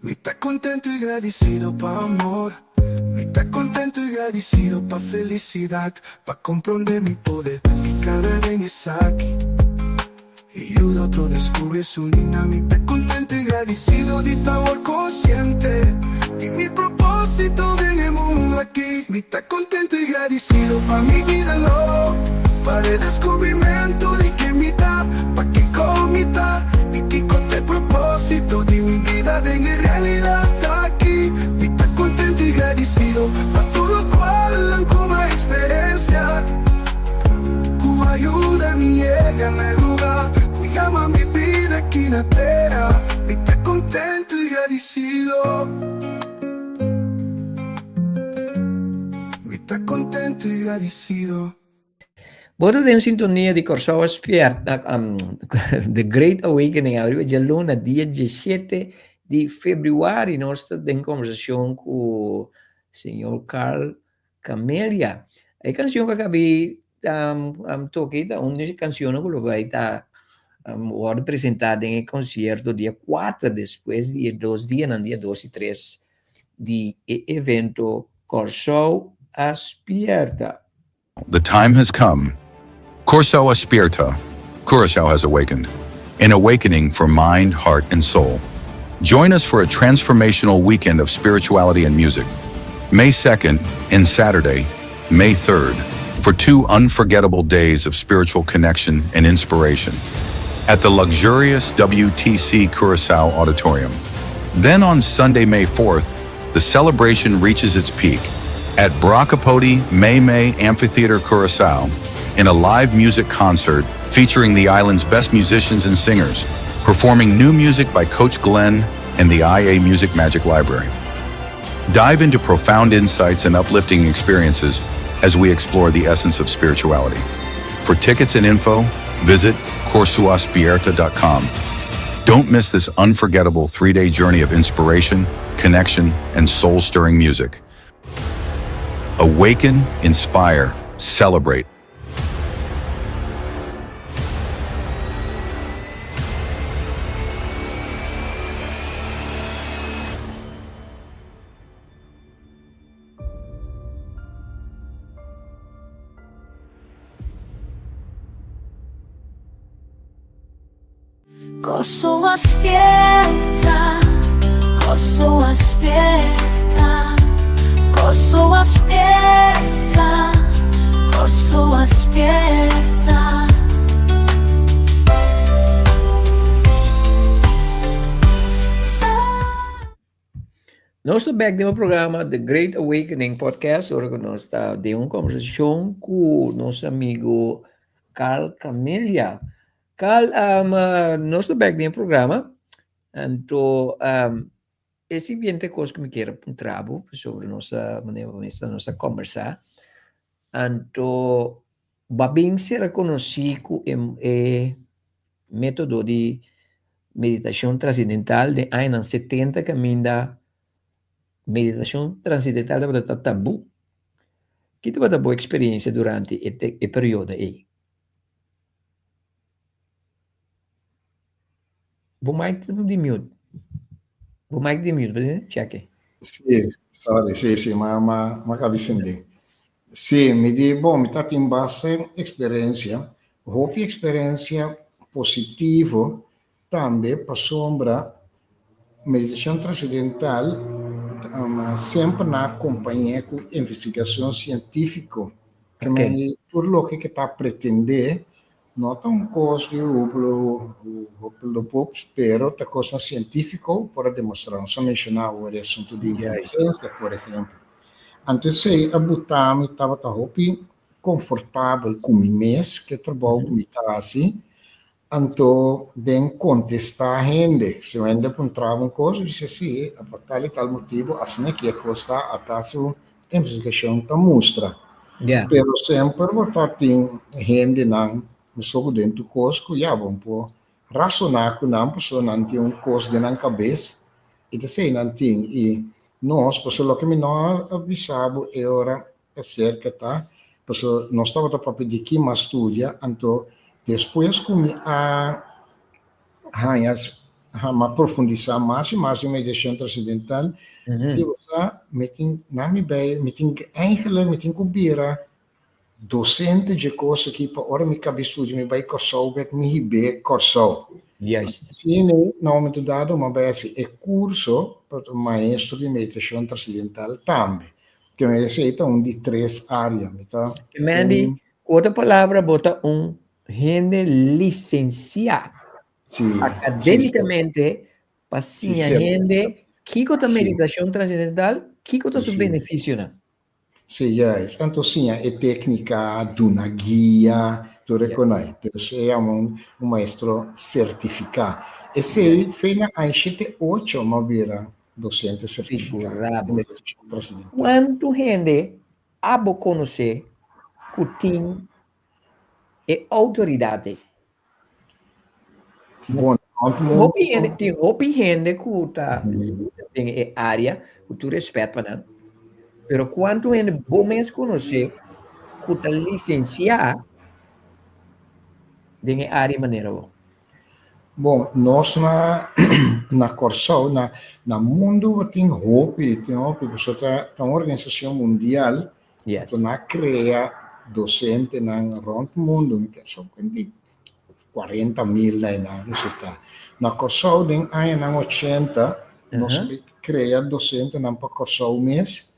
Mi ta contento y gradicido pa amor. Mi ta contento y gradicido pa felicidad, pa comprende mi poder y cada den esaki. Y yuda otro descubri su nina. Mi ta contento y gradicido di ta awor consciente di mi proposito den e mundo aki. Mi ta contento y gradicido pa mi bida nobo, pa redescubrimento di ken mi ta, pa kico mi ta y kico t'e proposito di mi bida den e realidad aki. Mi ta contento y gradicido pa tur locual cu m'a experiencia. Ku a yuda mi yega na e luga ku yama mi bida aki na tera. Mi ta kontentu i gradisido. ta contento y gradicido. Bo ta den sintonia di Kòrsou a Spièrta, The Great Awakening, ariba djaluna dia diesshete di febrüari. Nos ta den kombersashon ku señor Carl Camelia. E kanshon ku a kabi toka ei ta un di e kanshonnan ku lo bai ta wòrdu presentá den e konsierto dia kuater despues di e dos dianan, dia dos i tres di e evento Kòrsou a Spièrta. The time has come. Kòrsou a spièrta, Curaçao has awakened. An awakening for mind, heart and soul. Join us for a transformational weekend of spirituality and music. May 2nd and Saturday, May 3rd, for two unforgettable days of spiritual connection and inspiration at the luxurious WTC Curaçao Auditorium. Then on Sunday, May 4th, the celebration reaches its peak at Brakapoti May May Amphitheater Curaçao in a live music concert featuring the island's best musicians and singers, performing new music by Coach Glenn and the IA Music Magic Library. Dive into profound insights and uplifting experiences as we explore the essence of spirituality. For tickets and info, visit korsuaspierta.com. Don't miss this unforgettable three-day journey of inspiration, connection, and soul-stirring music. Awaken, inspire, celebrate. Kòrsou a spièrta, Kòrsou a spièrta, Kòrsou a spièrta, Kòrsou a spièrta. Nos ta bek den e programa The Great Awakening Podcast ora ku nos ta den un kombersashon ku nos amigo Carl Camelia. Carl, um, nos ta bek den e programa. Anto, um, e siguiente kos ku mi kier puntra bo sobre nos manera ku nos a kombersá. Anto, Bo a bin ser rekonosí ku e e método di meditashon transendental den añanan setenta kaminda meditashon transendental tabata ta tabú. Ki tabata bo eksperensia durante e e periodo ei? Bo mic ta di mute. Bo mic di mute, bo check. Sí, sorry, sí, sí, ma ma ma kabi sende. Sí, mi di, bon, mi ta tin base eksperensia, hopi eksperensia positivo tambe pasobra meditashon transendental semper na akompañ'é ku investigashon sientífiko. Ke men di tur loke ke ta pretendé no ta un kos di hupelopop, pero ta kosnan sientífiko por a demostrá. Nos a menshoná awor e asuntu di inteligensia, por ehempel. Anto esei a buta mi tabata hopi konfortabel ku mi mes, ku e trabou ku mi ta hasi. Anto den kontestá hende, si un hende puntraba un kos, mi bisa si, pa tal i tal motibu asina ki e kos ta, ata su investigashon ta mustra. Pero semper bo ta tin hendenan mesun ku den tur kos ku ya bo por rasoná ku nan pasobra nan tin un kos den nan kabes i ta esei nan tin. I nos, pasobra loke mi no a bisa bo e ora aserka ta, pasobra nos tabata papia di ki mas studia, anto despues ku mi a haña mi a profundisá mas i mas den meditashon transendental, mi di bo sa, mi tin nan mi bai, mi tin eigenlijk mi tin ku bira Docente dje kos aki pa ora mi kabi studia mi bai Kòrsou bek mi hib'é Kòrsou. Juist. Asina na un momento dado mi a bai hasi e kurso pa ta maestro di meditashon trascendental tambe. Ke mi esei ta un di tres área. Mi ta Mandy, un. ku otro palabra bo ta un hende lisensiá Sí, sí, sí. akadémikamente pa Sí, siña sert. hende kiko ta Sí. meditashon trascendental, kiko ta su Sí. benefisionan. Sí, juist. Anto siña e técnica, duna guia, tur e konai. Dus e yama un, un maestro certificá. Esei fe na aña shete ocho m'a bira docente certificá Figurá di bo. meditacion trascendental. Kuantu hende abo konosé ku tin e outoridat ei? Bon, Hopi hende, tin hopi hende ku ta den e área, ku tur respet pa nan, pero kuantu hende bo mes konosé ku ta lisensiá den e área manera bo? Bon, nos na na Kòrsou, na na mundu bo tin hopi, tin hopi, pasobra ta ta un organisashon mundial, Yes. anto nan a krea dosentenan rònt mundu, mi ta so di 40.000 na einan nos a ta. Na Kòrsou den añanan 80 nos a krea dosentenan pa Kòrsou mes,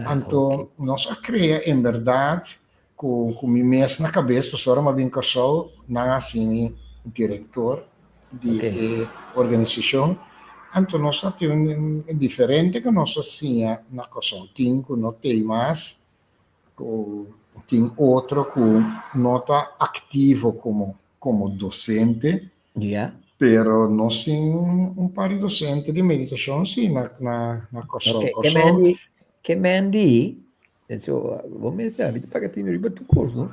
anto nos a krea en bèrdat ku ku mi mes na kabes pasobra ora mi a bin Kòrsou nan a hasi mi direktor di e organisashon anto nos a tin un diferente ku nos a siña na Kòrsou tin ku no tei mas ku tin otro ku no ta aktivo komo komo dosente pero nos tin un par di dosente di meditashon si na na na Kòrsou. Kòrsou Ke men di Eso, bo mester mi ta paga tinu riba tur kos, no?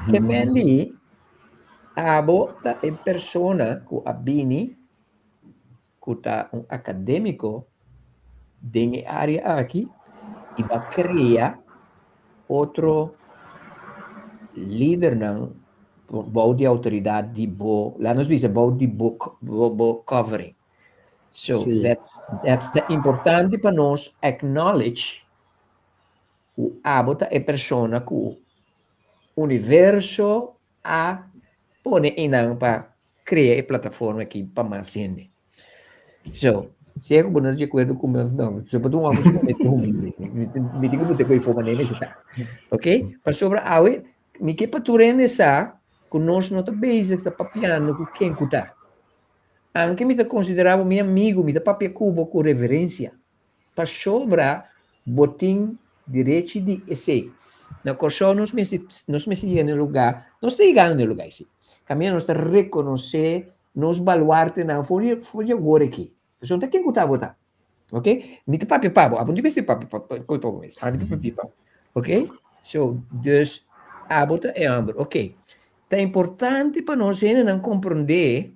Ke men di, abo ta e persona ku a bini ku ta un akadémiko den e área aki i bo a krea otro lidernan bou di outoridat di bo, laat nos bisa bou di bo bo covering. So, that's that's ta importante pa nos acknowledge ku abo ta e persona ku universo a pone einan pa krea e plataforma aki pa mas hende. So, sea ku bo no ta di akuerdo ku mi òf no, so bo ta un hòmber sumamente humilde. Mi tin ku put'e ku e forma manera mester ta. Ok? Pasobra awe mi ke pa tur hende sa ku nos no ta bezig ta papiando ku ken ku ta. Anke mi ta konsiderá bo mi amigu, mi ta papia ku bo ku reverensia. Pasobra bo tin derechi di esei. Na Kòrsou nos mester nos mester yega na e lugá, nos ta yegando na e lugá esei. Kaminda nos ta rekonosé nos baluartenan for di for di awor aki. Pasobra no ta ken ku ta bo ta. Oke? Mi ta papia pa bo, abo no tin mester papia pa pa bo mes. Ami ta papia pa bo. Oke? So, dus abo ta e hòmber. Oke. Ta importante pa nos hendenan komprondé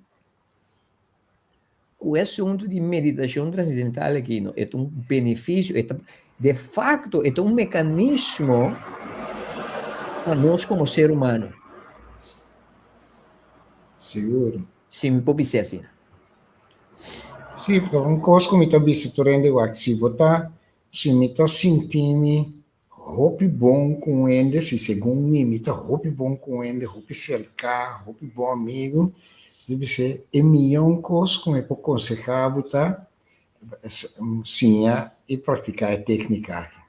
Ku e asuntu di meditashon transendental aki no, e ta un benefisio, e ta de facto e ta un mekanismo pa nos komo ser humano. Sigur. Si mi por bis'é asina. Sí, ta un kos ku mi ta bisa tur hende wak, si bo ta, si mi ta sinti mi Hopi bon ku un hende, si segun mi, mi ta hopi bon ku un hende, hopi serká, hopi bon amigu, mi ta bis'é e mion kos ku mi por konsehá bo ta siña i praktiká e téknika aki.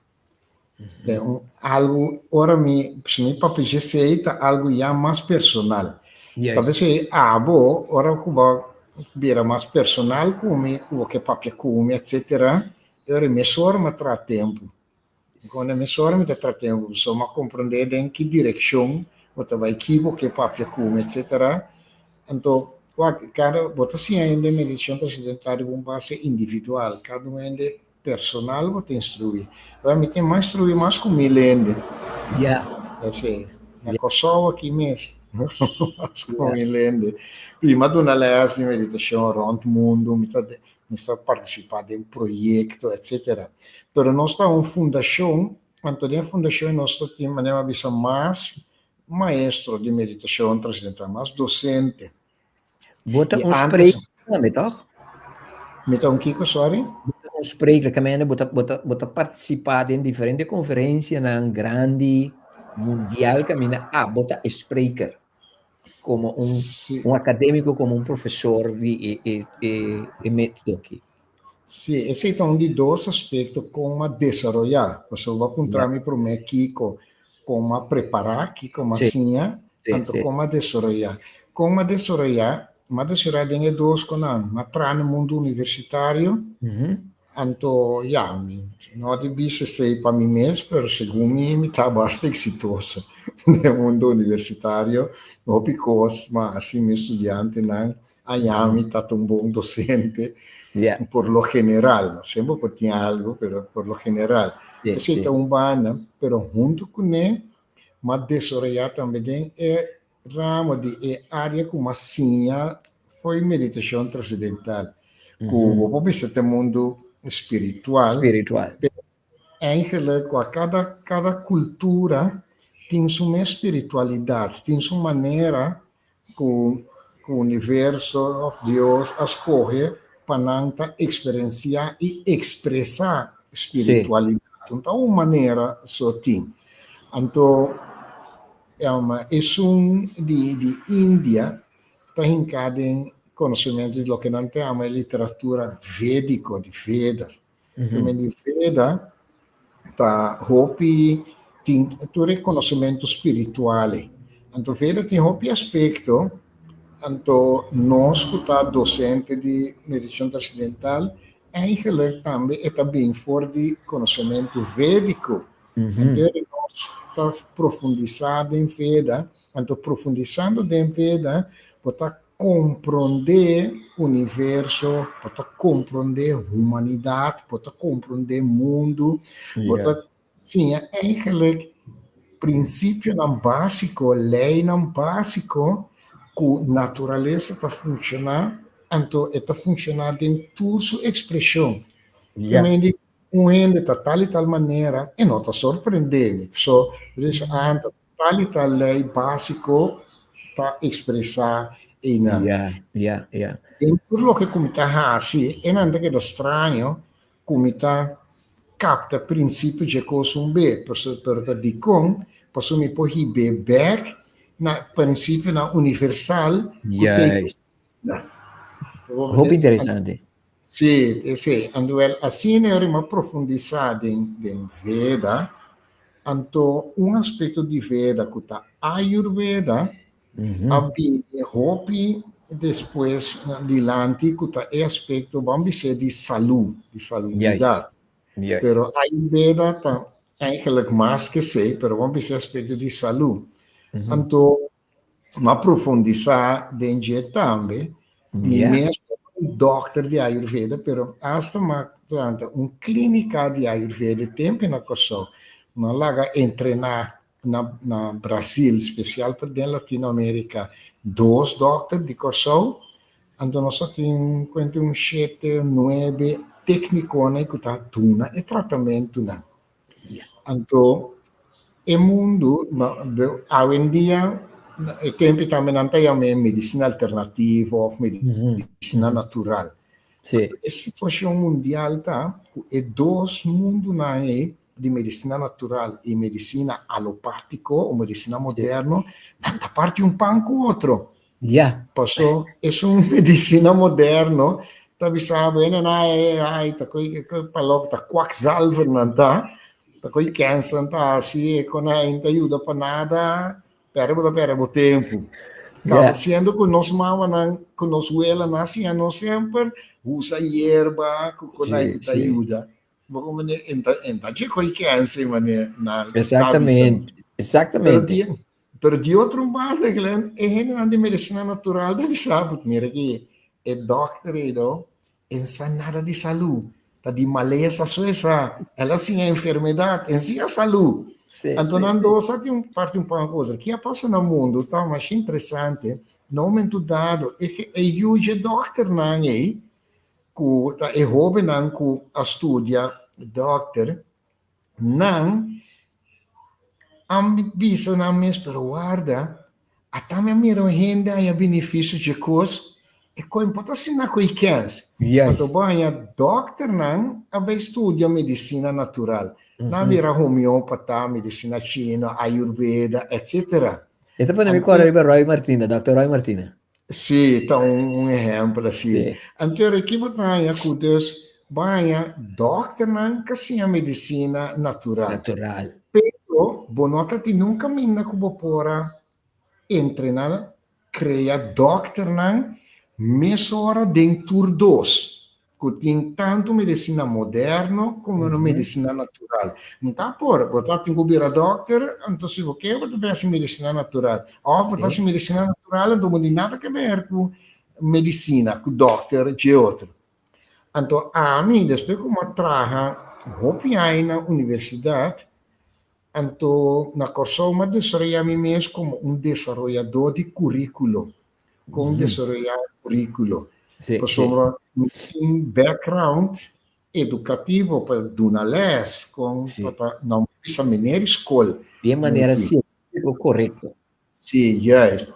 Ta un algu, ora mi, si mi papia djesei ta algu ya mas personal. Ta bis'é abo, ora ku bo bira mas personal ku mi, ku bo ke papia ku mi, etsetera, e ora mesora mi a traha tempu. Con e mesora mi ta trat'é un so m'a comprendé den ki direccion bo ta bai, ki bo ke papia cu mi, etcetera. Anto, wak, cada, bo ta siña hende meditacion trascendental riba un base individual, cada un hende personal bo ta instruí. Awor mi tin mas instruí mas cu 1000 hende. Esei, na Kòrsou aki mes, mas cu 1000 hende. I mi a duna les di meditacion rond mundo, mi ta mi sa partisipá den proyekto etsetera. Pero nos ta un fundashon, anto den e fundashon nos ta tin manera mi a bisa mas maestro di meditashon trascendental, mas dosente. Bo ta un spreker tambe tòg? Mi ta un kiko, sorry? Bo ta un spreker, kaminda bo ta bo ta bo ta partisipá den diferente konferensianan grandi mundial kaminda abo ta e spreker. Como un, Sí. un académico, como un profesor di e, e, e, e método aki. Sí, esei ta un di dos aspekto kon a desaroyá. Pasobra bo a puntra mi promé kiko kon a prepará, kiko m'a siña, anto kon a desaroyá. Kon a desaroyá, m'a desaroyá den e dos konan. M'a traha na mundu universitario, Anto, ya, mi no di bisa esei pa mi mes, pero segun mi, mi ta basta eksitoso den mundo universitario. Hopi kos ma hasi mi studiantenan haña mi ta ta un bon dosente, por lo general. No semper por tin algu, pero por lo general. Esei ta un banda, pero huntu kuné m'a desaroyá tambe den e ramo di e área ku m'a siña fo'i meditashon trasendental, ku bo por bisa ta e mundu spiritual. Spiritual. Pero eigenlijk ku a kada kada kultura tin su mes spiritualidat, tin su manera ku ku universo òf Dios a skohe pa nan ta eksperensiá i ekspresá spiritualidat. No ta un manera so tin. Anto esun di di India ta hinká den konosementu di loke nan ta yama e literatura védiko, di Vedas. Primer di Veda ta hopi tin tur e konosementu spiritual ei. Anto Veda tin hopi aspekto, anto nos ku ta dosente di meditashon trascendental eigenlijk tambe e ta bin for di konosementu védiko. Anto nos ta profundisá den Veda, anto profundisando den Veda bo ta Komprondé universo, bo ta komprondé humanidat, bo ta komprondé mundu, bo ta siña eigenlijk prinsipionan básiko, leinan básiko ku naturalesa ta funshoná, anto e ta funshoná den tur su ekspreshon. Un hende ta tal i tal manera, e no ta sorprendé mi. So, anto Tal i tal lei básiko ta ekspresá einan. Ja, ja, ja. Den tur loke ku mi ta hasi, e nan ta keda straño ku mi ta kapta prinsipio dje kos un be, pero ta dikon pasobra mi por hib'é bèk na prinsipionan universal ku ta Juist. Hopi interesante. Sí, esei. Anto asina e rima profundisá den den Veda, anto un aspekto di Veda ku ta Ayurveda a bini hopi despues dilanti ku ta e aspekto ban bis'é di salú, di salubridat. Pero Ayurveda ta eigenlijk mas ke esei, pero ban bis'é aspekto di salú. Anto M'a profundisá den dje tambe. Mi mes no ta un dòkter di Ayurveda, pero asta m'a planta un klínika di Ayurveda e tempu na Kòrsou. M'a laga entrená na na Brasil, spesial pa den Latinoamérika, dos dòkter di Kòrsou. Anto nos a tin kuenta un shete, nuebe téknikonan ku ta duna e tratamentunan. Anto e mundu awendia e tempu tambe nan ta yam'é medisina alternativo òf medisina natural. E situashon mundial ta ku e dos mundunan ei di medisina natural i medisina alopátiko o medisina moderno nan ta parti un pan ku otro. Paso esun medisina moderno ta bisa bo hende nan ai ai ta koe palop ta kwakzalver nan ta, ta koe kèns nan ta hasi e kon nan ta yuda pa nada pèrdè bo ta pèrdè bo tempu. Kaba siendo ku nos mamanan ku nos welanan a siña nos semper usa yerba ku kon nan ku ta yuda. Bo komo en ta dje koe kèns ei manera nan ta bisa. Exactamente. Pero di otro un banda, Glenn, e hendenan di medicina natural ta bisa, but mira aki, e dokter ei do, e no sa nada di salú, ta di malesa so e sa, el a siña enfermedad, e no siña salú. Anto nan dos a tin parti un pan ku otro. Ki a pasa na mundu ta masha interesante, na un momento dado e e yu dje dokternan ei, ku ta e hobennan ku a studia dokter, Nan a bisa nan mes, pero warda, ata mi a mira un hende haña benefisio dje kos, e kos no por ta asina ku e kens. Anto bo haña dòkternan a bai studia medisina natural. Nan a bira homeopata, medisina chino, ayurveda, etsetera. E ta pone mi kòrda riba Roy Martina, dòkter Roy Martina. Sí, ta un, un ehempel así. Sí. Anto aquí bo ta haña ku dus bo haña dòkternan ka siña medisina natural. Natural. Pero bo no ta tin nunka minda ku bo por a entrená, krea dòkternan mesora den tur dos. Ku tin tantu medisina moderno komo medisina natural. No ta por, bo ta tin ku bira dòkter, anto si bo ke bo ta bin hasi medisina natural. Òf bo ta hasi medisina natural anto bo no tin nada ke ber ku medisina, ku dòkter dje otro. Anto ami despues ku mi a traha. hopi aña na universidat, anto na Kòrsou mi a desaroyá mi mes komo un desaroyadó di kuríkulo, kon desaroyá kuríkulo. Pasobra mi tin background edukativo pa duna lès, kon pa ta, no mi bisa meneer di skol. Di e manera sientífiko korekto. Sí, juist.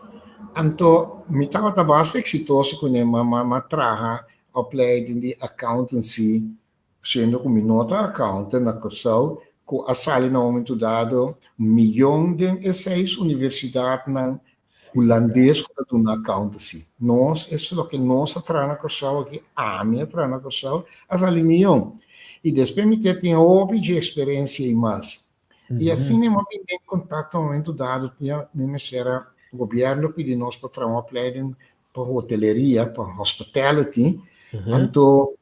Anto mi tabata basta eksitoso kuné, ma m'a traha opleiding di accountancy, siendo ku mi no ta accountant na Kòrsou, ku a sali na un momento dado miyon den e seis universidatnan hulandes ku ta duna accountancy. Nos, es loke nos a traha na Kòrsou aki, ami a traha na Kòrsou, a sali miyon. I despues mi te tin hopi dje eksperensia i mas. I asina mi a bini den kontakto un momento dado tin mi mester a gobierno pidi nos pa traha un opleiding pa hoteleria, pa hospitality. Anto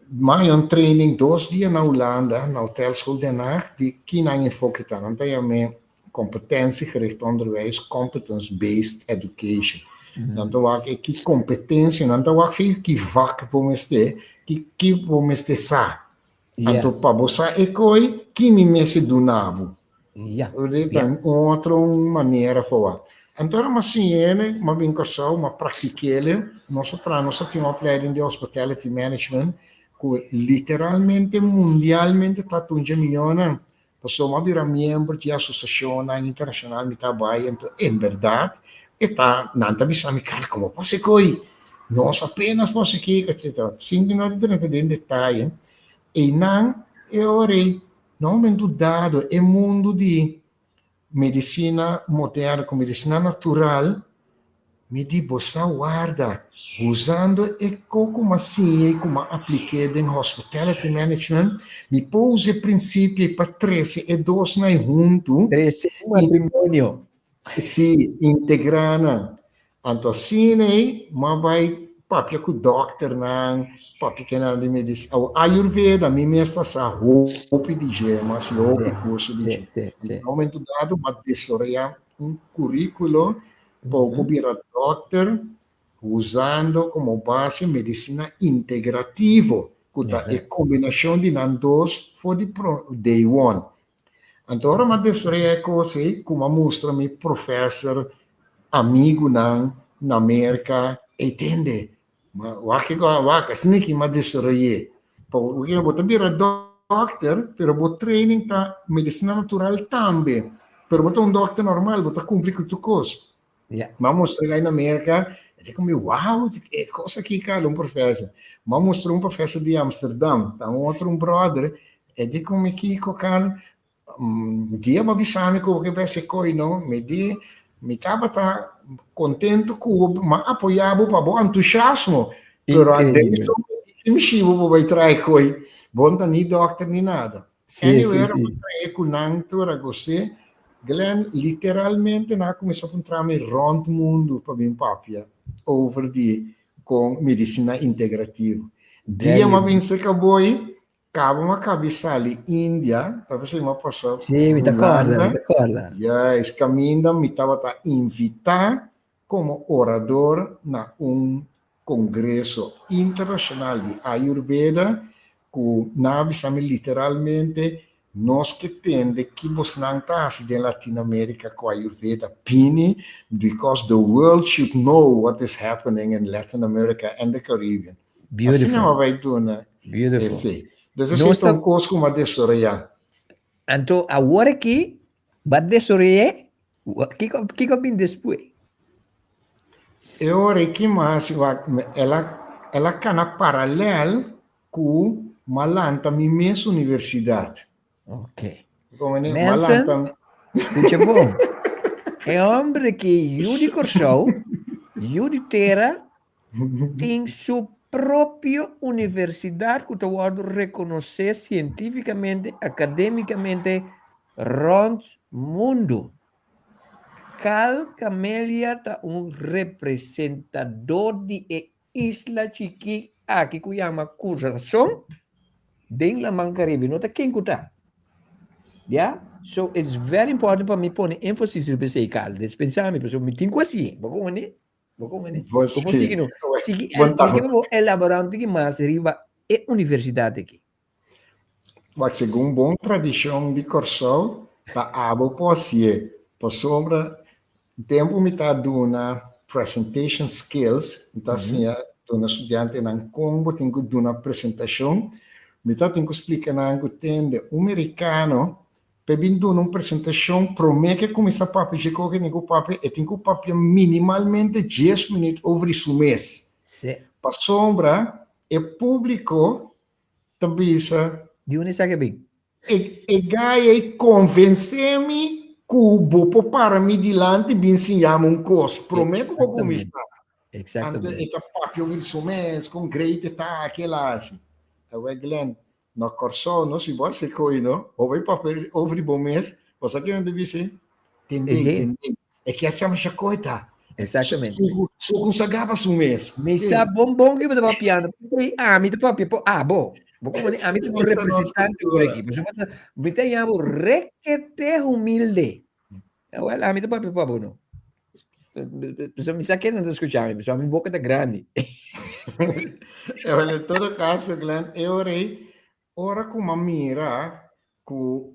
mi a haña un training dos dia na Hulanda, na Hotelschool Den Haag, di ki nan enfoke ta. Nan ta yam'é competentiegericht onderwijs, competence based education. Nan ta wak e ki kompetensia, nan ta wak fi ki vak bo mester, ki ki bo mester sa. Anto pa bo sa e koi, ki mi mester duna bo. Orde ta un otro manera pa wak. Anto ora m'a siñ'ele, m'a bin Kòrsou, m'a praktik'ele, nos a traha, nos a tin un opleiding di hospitality management ku literalmente mundialmente ta tunja miónan. Pasobra mi a bira miembro di asosiashonnan internashonal mi ta bai anto en bèrdat e ta nan ta bisa mi Carl komo por hasi koi nos apenas por hasi kiko etsetera sin ku no ta drenta den detaye einan e ora ei na un momento dado e mundu di Medisina moderno ku medisina natural, mi di bo sa warda usando e ko ku m'a siña i ku m'a aplik'é den hospitality management, mi por usa e prinsipio ei pa trese e dosnan ei huntu. Trese un matrimonio. Sí, integrá nan. Anto asina ei m'a bai papia ku dòkternan, papia ku nan di medisina. Awor Ayurveda mi mes ta sa hopi di dje, m'a hasi hopi kurso di dje. Na un momento dado m'a desaroyá un kuríkulo pa bo por bira dòkter usando komo base medisina integrativo, ku ta e kombinashon di nan dos for di day one. Anto ora m'a desaroyá e kos ei ku m'a mustra mi profèser amigunan na Merka, ey tende, ma wak kiko a wak, asina ki m'a desaroy'é. Pasobra bo ta bira dòkter, pero bo training ta medisina natural tambe. Pero bo ta un dòkter normal, bo ta kumpli ku tur kos. M'a mustra esei na Merka, e di komo, wow, e kos aki kal un profèser. M'a mustra un profèser di Amsterdam, ta un otro un bròder, e di komo kiko kal, Dia bo a bisa mi ku bo ke bese koi no, mi di mi tabata kontentu ku bo, m'a apoyá bo pa bo entusiasmo, pero adentu mi mishi bo bai trae koi, bo no ta ni dòkter ni nada. Anyway, ora bo trae ku nan tur a gos'é, Glenn, literalmente nan a kuminsá puntra mi rònt mundu pa bin papia over di kon medisina integrativo. Dia mi a bin serka bo ei, Caba m'a cabi sali India, ta p'esei m'a pasa Sí, mi ta corda, mi Hulanda. ta corda. Juist, caminda mi tabata invita como orador na un congreso internacional di Ayurveda cu nan a bisa mi literalmente, nos ke tende ki bosnan ta haci den Latinoamerica cu Ayurveda, bini because the world should know what is happening in Latin America and the Caribbean. Beautiful. Asina m'a bai duna. Beautiful. Esei. Dus esei ta un kos ku m'a desaroyá. Anto awor aki b'a desaroy'é, kiko kiko a bin despues? E ora aki m'a hasi wak el a el a kana paralèl ku m'a lanta mi mes universidat. Ok. M'a Mensen, lanta skucha bon. E hòmber aki yu di Kòrsou, yu di tera, tin su propio universidad cu ta wordo reconoce cientificamente, academicamente rond mundo. Cal Camelia ta un representador di e isla chiki aki cu yama Curaçao den Laman Caribe. No ta ken cu ta. Ya? So it's very important pa mi pone enfasis riba esey, Cal. Despensa mi, pasobra mi tin cu haci. Bo comprende? Bo comprende? Bo Bo sigui no. Sigui, Bon mi ke bo elabora un tiki mas riba e universidad aki. Wak, segun bon tradishon di Kòrsou, ta abo por hasié, pasobra tempu mi ta duna presentation skills, mi ta siña duna studiantenan kon bo tin ku duna presentashon, mi ta tin ku splika nan ku tende un merikano p'e bin duna un presentashon promé ku e kuminsá papia dje koke e tin ku papia, e tin ku papia minimalmente dies minüt over di su mes. Pasobra e públiko ta bisa. Di unda esaki a bin? E e guy ei konvensé mi ku bo por para mi dilanti bin siña mi un kos promé ku bo kuminsá. Exactamente. Anto e ta papia over di su mes, kon great e ta, kila hasi. Awor Glenn, na Kòrsou no, si bo hasi koi no, bo bai papia over di bo mes, bo sa kinan ta bisa? Tendé, tendé. E kier sa masha koi ta. Exactamente. Su ku sa gaba su mes. Mi sa bon bon ki bo ta papiando. P'esei ami ta papia por abo. Bo komo di ami ta bo representante por aki. Pasobra bo ta, mi ta yama bo rekete humilde. Awel, ami ta papia pa bo no. Pasobra mi sa kende ta skucha mi, pasobra mi boka ta grandi. Awel, en todo kaso, Glenn, e ora ei, ora ku mi a mira ku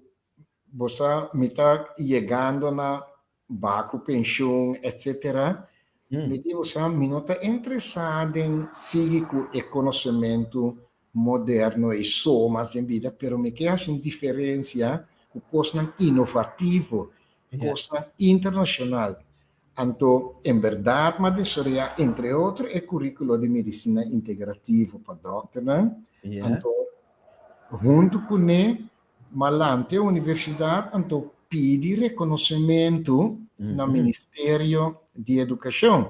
Bo sa mi ta yegando na ba ku penshun etcetera, mi di bo sa mi no ta interesá den sigui ku e konosementu moderno ei so mas den bida, pero mi ke hasi un diferensia ku kosnan inovativo, kosnan internashonal. Anto en bèrdat mi a desaroyá entre otro e kuríkulo di medisina integrativo pa dòkternan, anto huntu kuné Malante e universidat anto pidi rekonosementu na Ministerio di Edukashon.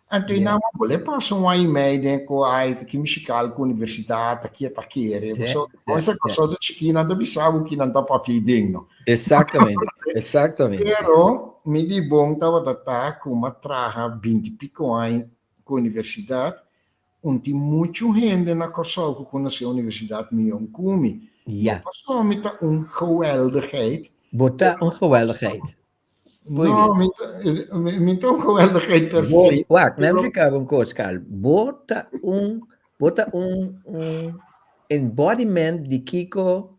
Anto e nan a bole pasa un aña i mei den ku ai ta ki mishikal ku universidat ta ki e ta kere. Pasobra kon esaki pasobra ta chikí nan ta bisa bo ki nan ta papia ei den no. Exactamente, exactamente. Pero mi di bon tabata ta ku mi a traha binti piko aña ku universidat Un tin muchu hende na Kòrsou ku konosé Universidat Mion ku mi. Ja. No pasobra mi ta un geweldigheid. Bo ta un geweldigheid. No, mi ta, mi ta un geweldigheid per se. Wak, laat me explica un kos, Carl. Bo ta un, bo ta un, un embodiment di kiko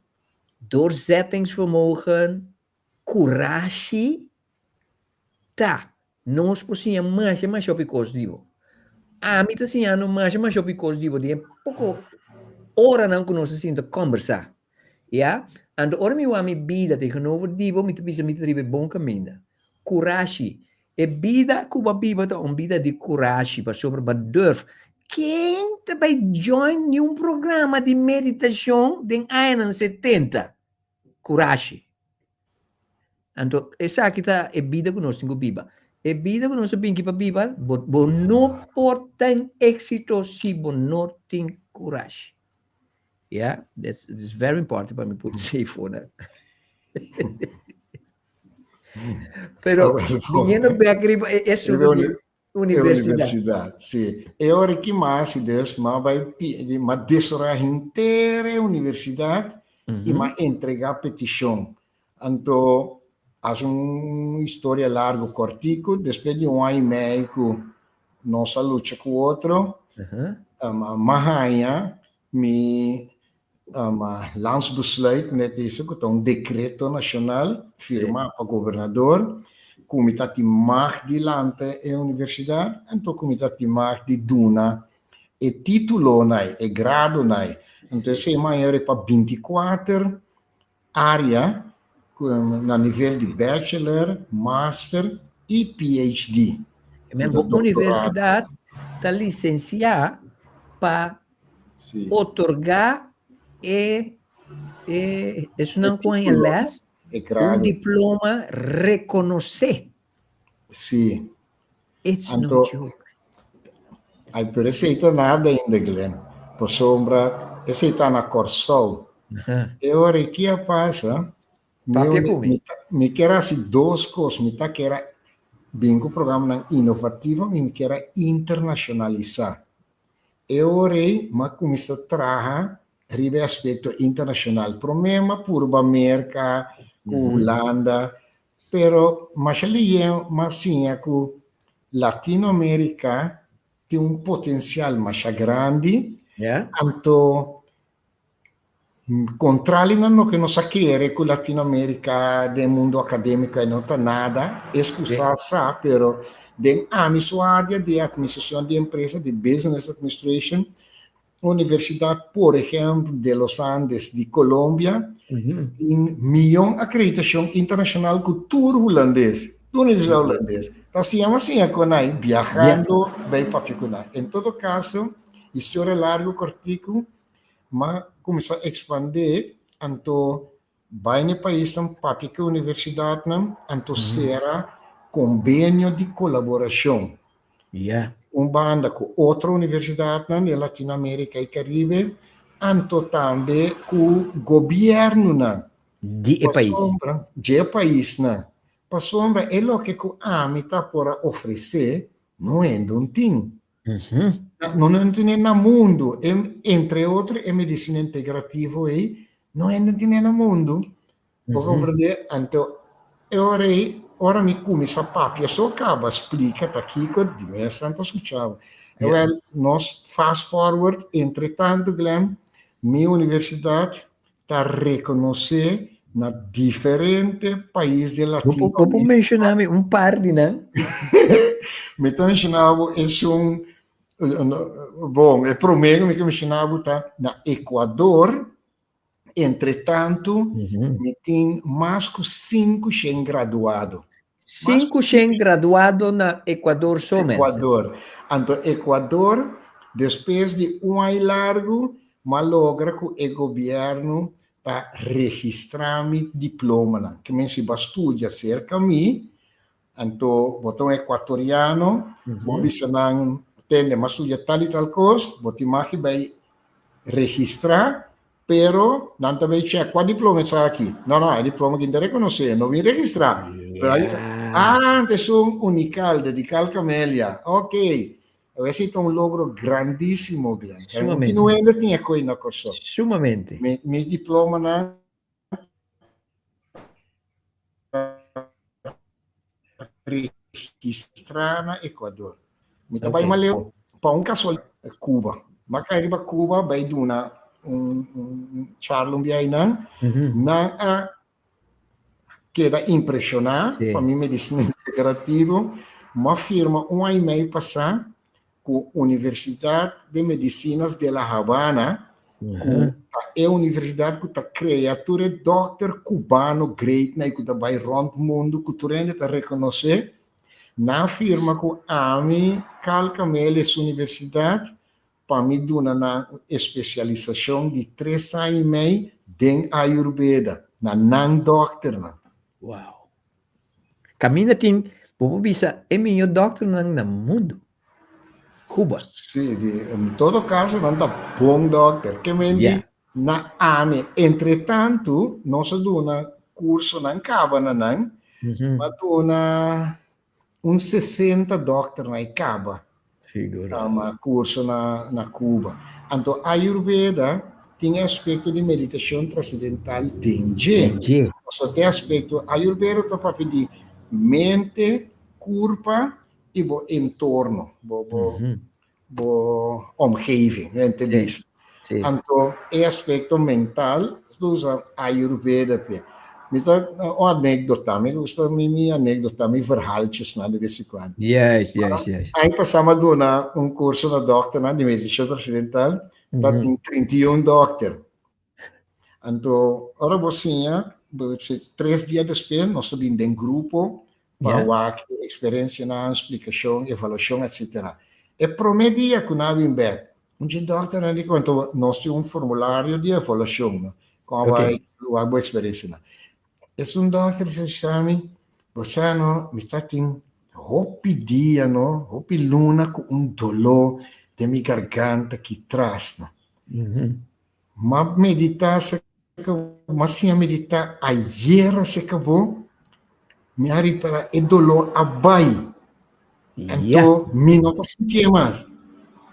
doorzettingsvermogen, kurashi ta. Nos por siña masha masha hopi kos di bo. Ami ta siñando masha masha hopi kos di bo den e poko oranan ku nos ta sinta kòmbersá. Ya? Anto ora mi wak mi bida tegenover di bo, mi ta bisa mi ta riba e bon kaminda. Kurashi. E bida ku bo a biba ta un bida di kurashi pasobra bo a durf. Ken ta bai join niun programa di meditashon den añanan setenta? Kurashi. Anto esaki ta e bida ku nos tin ku biba. E bida ku nos a binki pa biba, bo, bo no por ten éxito si bo no tin kurashi. Yeah, that's, that's very important pa mi put say for that. Pero, viniendo back riba e asunto di universidad. Universidad, sí. E ora ki mas si dus ma bai pidi, ma desorá henter e universidad i ma entregá petishon. Anto hasi un historia largo kòrtiku, despues di un aña i mei ku nos a lucha ku otro, m'a haña mi Landsbesluit, meneer Deze, ku ta un dekreto nashonal firmá pa gobernador, ku mi ta tin mag di lanta e universidat, anto ku mi ta tin mag di duna e títulonan, e gradonan. Anto esei mañana riba binti kuater área na nivel di bachelor, master i PhD. Men bo universidat ta lisensiá pa otorgá e e esunnan ku haña lès un diploma rekonosé. Sí. It's no joke. Ai, pero esei ta nada ainda, Glenn. Pasobra esei ta na Kòrsou. E ora ei ki a pasa, Papia ku mi. Mi kier hasi dos kos. Mi ta kier a bin ku programanan inovativo i mi kier a internashonalisá. E ora ei mi a kuminsá traha riba e aspekto internashonal. Promé mi a purba Merka ku Hulanda, pero masha lihé mi a siña ku Latinoamérika tin un potensial masha grandi, anto. Kontrali na loke nos a kere ku Latinoamerika den mundu akadémiko e no ta nada, es ku sa sa, pero den ami su área di atministrashon di empresa, di business administration, Universidat por ehèmpel de los Andes di Colombia tin mion akreditashon internashonal ku tur hulandes, tur universidat hulandes. Ta siña mas siña ku nan biahando bai papia ku nan. En todo kaso, historia largu kòrtiku, M'a kuminsá ekspandé, anto bai na e paisnan, papia ku e universidatnan, anto sera kombenio di kolaborashon. Un banda ku otro universidatnan den Latinoamerika i Karibe, anto tambe ku gobièrnunan. Di e pais. Di e paisnan. Pasobra e loke ku ami ta por a ofresé no hende un tin. No no tene na mundu. Entre otro e medisina integrativo ei no hende tene na mundu. Bo komprendé? Anto e ora ei, ora mi kuminsá papia so kaba splika ta kiko, di mes nan ta skucha bo. Ewel, nos fast forward, entre tanto Glenn, mi universidat ta rekonosé na diferente pais di Latinoamérika. Bo por menshoná mi un par di nan? Mi ta menshoná bo esun, bon, e promé ku mi ke menshoná bo ta na Ecuador, entretantu mi tin mas ku 500 graduado. 500 graduado na Ecuador so mester. Ecuador. Anto Ecuador, despues di un aña largu, m'a logra ku e gobièrnu ta registrá mi diplomanan. Ke men si bo a studia serka mi, anto bo ta un ekuatoriano, bo bisa nan, tende, m'a studia tal i tal kos, bo tin mag di bai registrá, pero nan ta bai chèk kua diploma esaki. No, no, e diploma aki no ta rekonosé, no bin registrá. Pero a bisa, ah, anto esun unikal, dedikal Camelia. Ok. Esei ta un logro grandísimo, Glenn. Sumamente. No hende tin e koi na Kòrsou. Sumamente. Mi, mi diplomanan registrá na Ecuador. Mi ta bai maleu pa un kasual Cuba. M'a kai riba Cuba bai duna un, un charla un biaha einan. Nan a keda impreshoná pa mi medisina integrativo. M'a firma un aña i mei pasá ku Universidat de Medicinas de La Habana, ku ta e universidat ku ta krea tur e dòkter kubano greatnan i ku ta bai rònt mundu ku tur hende ta rekonosé. Nan a firma ku ami, Carl Camelia, su universidat pa mi duna nan un espesialisashon di tres aña i mei den Ayurveda na nan dòkternan. Wow! Kaminda tin, bo por bisa, e mihó dòkternan na mundu. Cuba. Sí, di, en todo caso nan ta bon dòkter. Ke men di na ami. Entretantu nos a duna cursonan kaba na nan, a duna un 60 dòkter na e kaba. Figura. Tama curso na, na Cuba. Anto Ayurveda tin e aspecto di meditacion trascendental den dje. Den dje. Pasobra tin aspecto, Ayurveda ta papia di mente, curpa y bo entorno, bo, bo, bo omgeving, mente bisa. Anto e aspecto mental ta usa Ayurveda p'e. Mi ta un anecdota, mi gusta mi mi anecdota, mi verhaaltjesnan de bes en cuando. Aña pasá mi a duna un curso na dokternan di meditacion trascendental, ta tin 31 dokter. Anto ora bo siña, tres dia despues nos ta bin den grupo pa wak e experiencianan, splicacion, evaluacion, etcetera. E prome dia cu nan a bin bek, un dje dokternan di anto nos tin un formulario di evaluacion, no? Con a bai wak bo experiencianan. Esun dokter a bisa mi, bo sa no, mi ta tin hopi dia no, hopi luna cu un dolo den mi garganta aki tras no. M'a meditá aserka, m'a siña meditá ayer aserka bo, mi a ripará e doló a bai. Anto mi no ta sintié mas.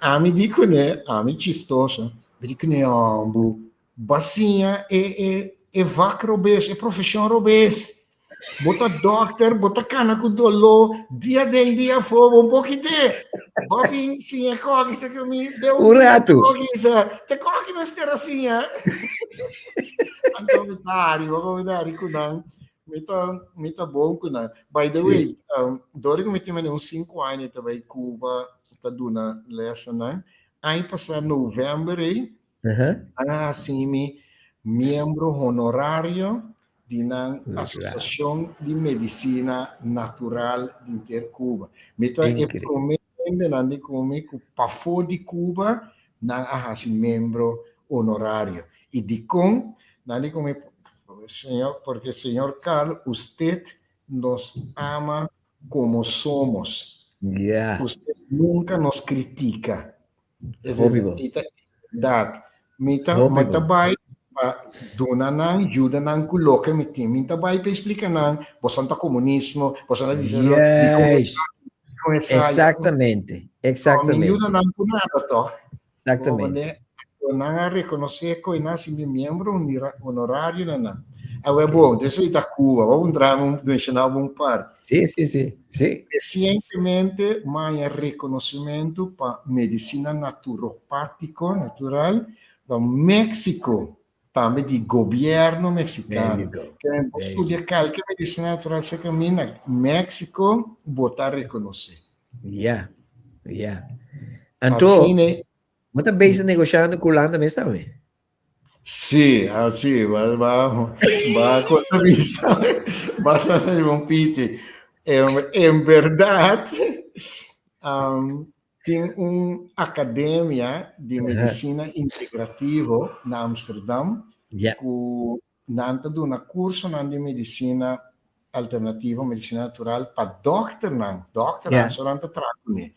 Ami di kuné, ami chistoso, mi di kuné, Hombu, bo a siña e e e vak robes, e profeshon robes. Bo ta dòkter, bo ta kana ku doló dia den dia afó, bo un por kit'é. Bo bin siña kòki sa ku mi, de Un ratu. Te kòki mester a siña. Anto mi ta hari, bo mi ta hari ku nan. Mi ta, mi ta bon ku nan. By the way, dor ku mi tin un sinku aña ta bai Cuba ta duna lèsnan. Aña pasá novèmber ei, Nan a hasi mi miembro honorario di nan Asosiashon di Medisina Natural di inter Cuba. Mi ta e promé hendenan di ku mi ku pafó di Cuba nan a hasi miembro honorario. I dikon? Nan di ku mi, Señor, porque señor Carl, usted nos ama como somos. Usted nunca nos critica. Hopi bo. Mi ta dat. Mi ta, mi ta bai pa duna nan, yuda nan ku loke mi tin. Mi ta bai pa explica nan, boso ta komunismo, boso ta dice, Yes. Exactamente, exactamente. Mi yuda nan ku nada toch. Exactamente. Nan a rekonosé ku nan si mi miembro honorario na nan. Awe bon, dus ta Cuba, bo un un mencioná un par. Sí, sí, sí, sí. Recientemente maya reconocimiento pa medicina naturopático natural pa México, tambe di gobierno mexicano. Ke bo studia kalke medicina natural se camina México, bo ta reconoce. Ja, ja. Anto, bo ta bezig negoshando ku Hulanda mes tambe? Sí, así, va, va, va con vista, vas a hacer un piti. En verdad, tin un academia di medicina integrativo na Amsterdam ku nan ta duna cursonan di medicina alternativo, medicina natural pa dokternan, dokternan so nan ta traha kuné.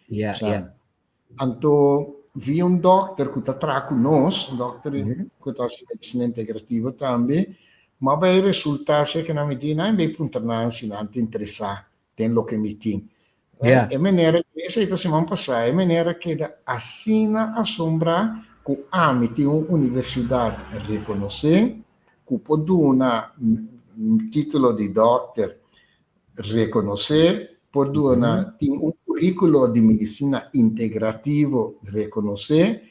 Anto vi un dòkter ku ta traha ku nos, un dòkter ku ta hasi medisina integrativa tambe, ma bai resultá si ke nan mi di, nan bai puntra nan si nan ta interesá den loke mi tin. E manera, esei ta siman pasá, e manera keda asina asombrá ku ami tin un universidat rekonosé ku por duna título di dòkter Rekonosé por duna tin un kuríkulo di medisina integrativo rekonosé,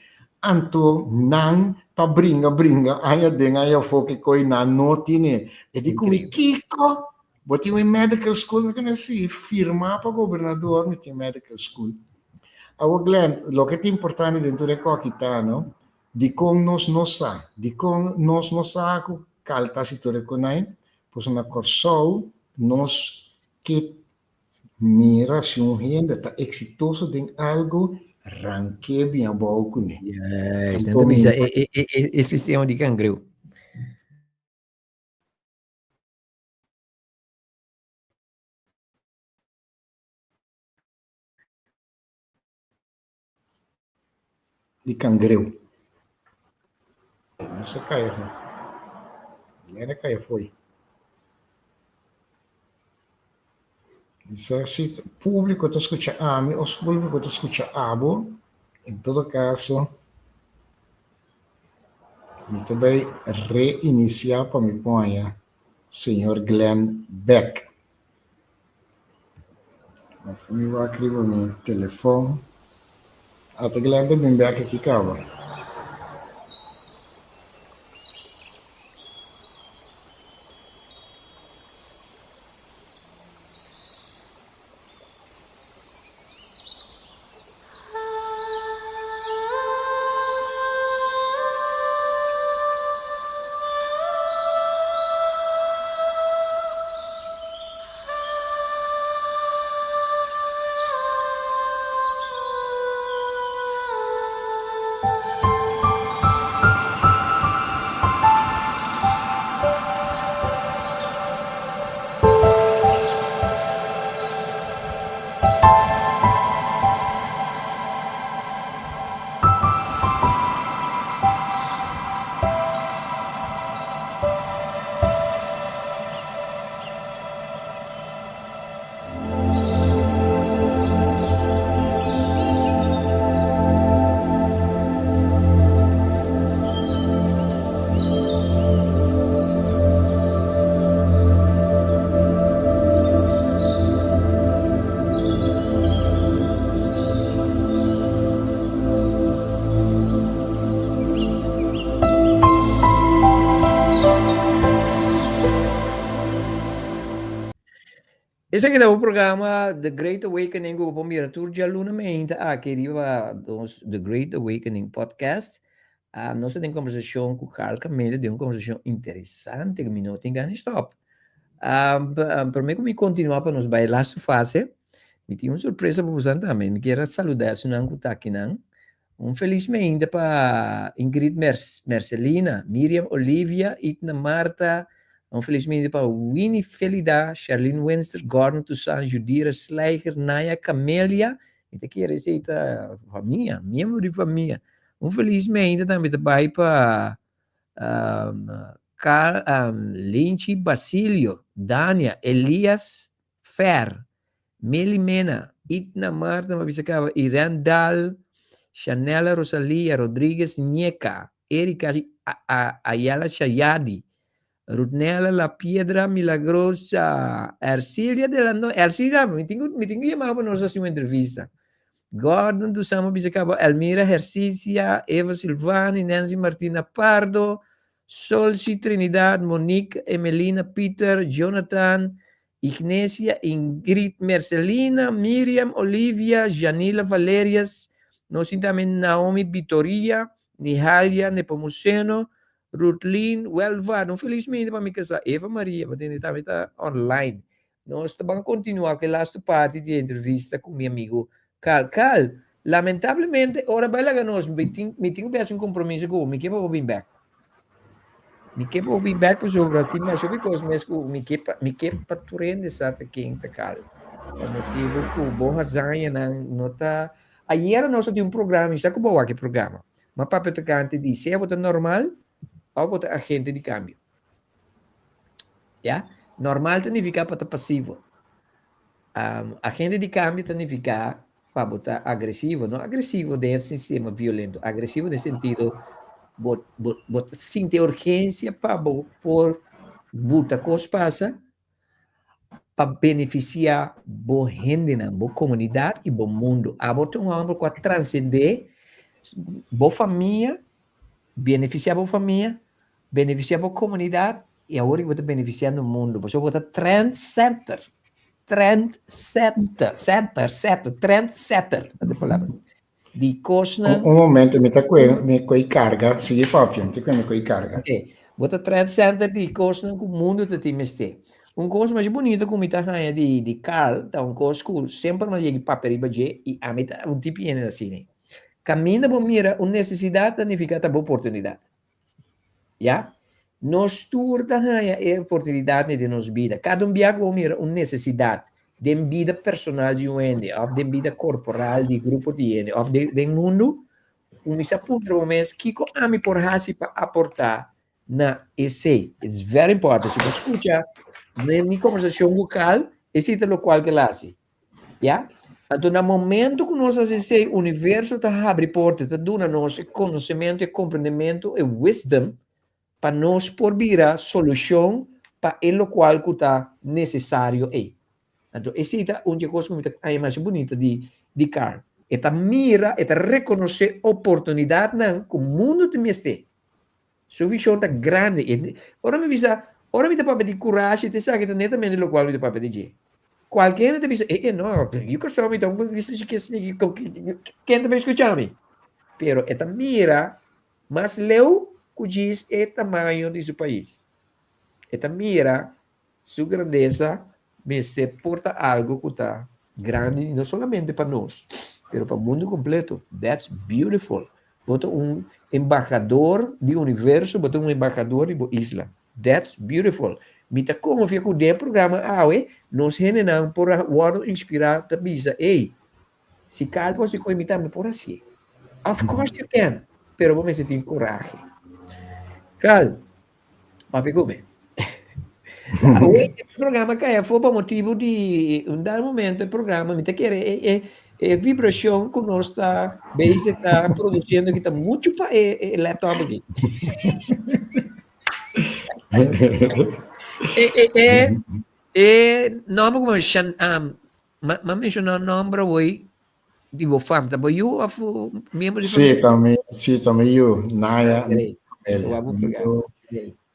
anto nan ta bringa bringa aña den aña afó ke koi nan no tine. E di ku mi, Kiko? Bo tin un medical school? Mi kende si, firmá pa gobernador mi tin medical school. Awor Glenn, loke ta importante den tur e koki ta no, dikon nos no sa? Dikon nos no sa ku kal ta si tur e konai? Pasobra na Kòrsou nos ke mira si un hende ta eksitoso den algu, rank'é bin abou kuné. Juist, nan ta bisa e sistema di kangreu. Di kangreu. No se kaya no. Lena kaya foi. Bisa si público ta skucha ami o público ta skucha abo, en todo caso mi ta bai reiniciá pa mi poña señor Glenn Beck. Mi wak riba mi telefon. Ata Glenn ta bin bek aki kaba. Esaki ta bo programa The Great Awakening ku bo por mira tur djaluna meinta aki riba nos The Great Awakening Podcast. Nos ta den kombersashon ku Carl Camelia, den un kombersashon interesante ku mi no tin gana di stòp. Promé ku mi kontinuá pa nos bai e lastu fase, mi tin un sorpresa pa boso tambe. Mi kier a saludá esunnan ku ta akinan. Un felis meinta pa Ingrid Mercelina, Miriam Olivia, Itna Marta, un felis meinta pa Winnie Felida, Charlene Winster, Gordon Toussaint, Judira Slijger, Naya Camelia, mi ta kere esei ta famia, miembro di famia. Un felis meinta tambe ta bai pa Car, Linchi Basilio, Dania, Elias Fer, Meli Mena, Itna Marta, m'a bisa caba, Irene Daal, Shanella Rosalia, Rodriguez Ñeca, Erika Ayala Shayadi, Rutnella La Piedra Milagrosa, Ercilia de la No, Ercilia, mi tin mi tin ku yama bo nos hasi un entrevista. Gordon Toussaint, m'a bisa caba, Elmira Hercicia, Eva Silvani, Nancy Martina Pardo, Solsi Trinidad, Monique Emelina Peter, Jonathan, Ignesia, Ingrid, Mercelina, Miriam, Olivia, Janila Valerias, nos tin tambe Naomi Vitoria, Nihalia Nepomuceno, Rutlin Welvaart, un felis mente pa mi kasá, Eva Maria, pa tende tambe ta online. Nos ta ban kontinuá ku e lastu parti di e entrevista ku mi amigu Carl. Carl, lamentablemente ora bai laga nos, mi tin mi tin ku bai hasi un kompromiso ku bo, mi ke pa bo bin bèk. Mi ke pa bo bin bèk pasobra tin masha hopi kos mes ku mi ke pa mi ke pa tur hende sa ta ken ta Carl. Pa motibu ku bo hazañanan no ta. Ayera nos a tin un programa, mi sa ku bo a wak e programa. M'a papia tokante di sea bo ta normal òf bo ta agente di kambio. Ya? Normal ta nifiká pa ta pasivo. Agente di kambio ta nifiká pa bo ta agresivo. No agresivo den e sistema violento, agresivo den sentido bo bo bo ta sinti e urgensia pa bo por buta kos pasa pa benefisiá bo hendenan, bo komunidat i bo mundu. Abo ta un hòmber ku a transendé bo famia, benefisiá bo famia, Benefisiá bo komunidat i awor bo ta benefisiando mundu. Pasobra bo ta trendsetter. Trendsetter, setter, setter, trendsetter, ta e palabra. Di kosnan. Un momento, mi ta kue, mi kue karga. Sigui papia, mi ta kue mi kue karga. Ok. Bo ta trendsetter di kosnan ku mundu ta tin mester. Un kos masha bunito ku mi ta haña di di Carl ta un kos ku semper mi a yega papia riba dje i ami ta un tipi hende asina. Kaminda bo mira un nesesidat ta nifiká ta bo oportunidat. Ya? Nos tur ta haña e oportunidatnan den nos bida. Kada un bia ku bo mira un nesesidat den bida personal di un hende òf den bida korporal di grupo di hende òf den mundu, kuminsá puntra bo mes, Kiko ami por hasi pa aportá na esei? It's very important. Si bo skucha den mi kombersashon ku Carl, esei ta lokual ku el hasi. Ya? Anto na momento ku nos hasi esei, universo ta habri porta, ta duna nos e konosementu, e komprendementu, e wisdom pa nos por bira solushon pa e lokual ku ta nesesario ei. Anto esei ta un di e kos ku mi ta haña masha bunita di di Carl. E ta mira, e ta rekonosé oportunidatnan ku mundu ta mester. Su vision ta grandi. E, ora mi bisa, ora mi ta papia di kurashi, te esaki ta netamente lokual mi ta papia di dje. Kualke hende ta bisa, e, e, no, yu Kòrsou mi ta un bisa si ke si ken ta bai skucha mi? Pero e ta mira mas leu ku djis e tamaño di su pais. E ta mira Su grandesa mester por ta algo cu ta grandi no solamente pa nos, pero pa mundo completo. That's beautiful. Bo ta un embahador di universo, bo ta un embahador di bo isla. That's beautiful. Mi ta confia cu den e programa awe, nos hendenan por a wordo inspira ta bisa, ey, si Carl por haci coe, mi tambe por hacié. Of course you can, pero bo mester tin corahe. Carl, Papi come. Awe e programa kai afó pa motibu di un dado momento e programa mi ta kere e e e vibracion ku nos ta bezig ta produciendo aki ta muchu pa e e laptop aki. E e e e nomber ku shan um m'a menshoná nomber awor Di bo fam, ta bo yu of miembro di familia? Sí, ta mi, sí, ta mi yu, Naya. Great. Yu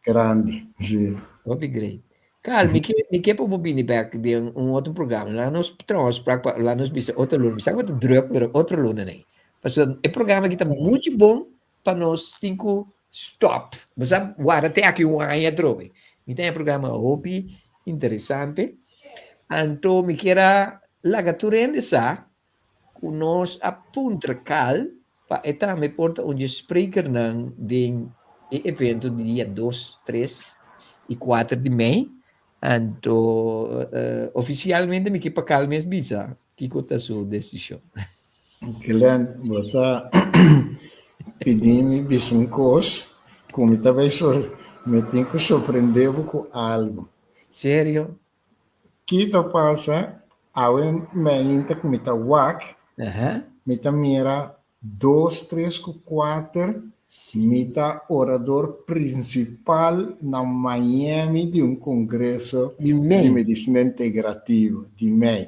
grandi, sí. Hopi great. Carl, mi ke, mi ke pa bo bini bek den un otro programa. Laat nos traha un afspraak pa laat nos bisa otro luna. Mi sa ku ta druk, pero otro luna nei. Pasobra e programa aki ta muchu bon pa nos tin ku stop. Bo sa warda te aki un aña atrobe. Mi ta haña e programa hopi interesante. Anto mi kier a laga tur hende sa ku nos a puntra Carl pa e tambe por ta un dje sprekernan den e evento di dia dos, tres i kuater di mei. Anto ofisialmente mi ke pa Carl mes bisa kiko ta su desishon. Glenn, bo ta pidi mi bisa un kos ku mi ta bai sor, mi tin ku sorprende bo ku algu. Serio? Ki ta pasa awe mainta ku mi ta wak, mi ta mira dos, tres ku kuater, mi ta orador prinsipal na Miami di un kongreso Di di mei. medisina integrativo, di mei.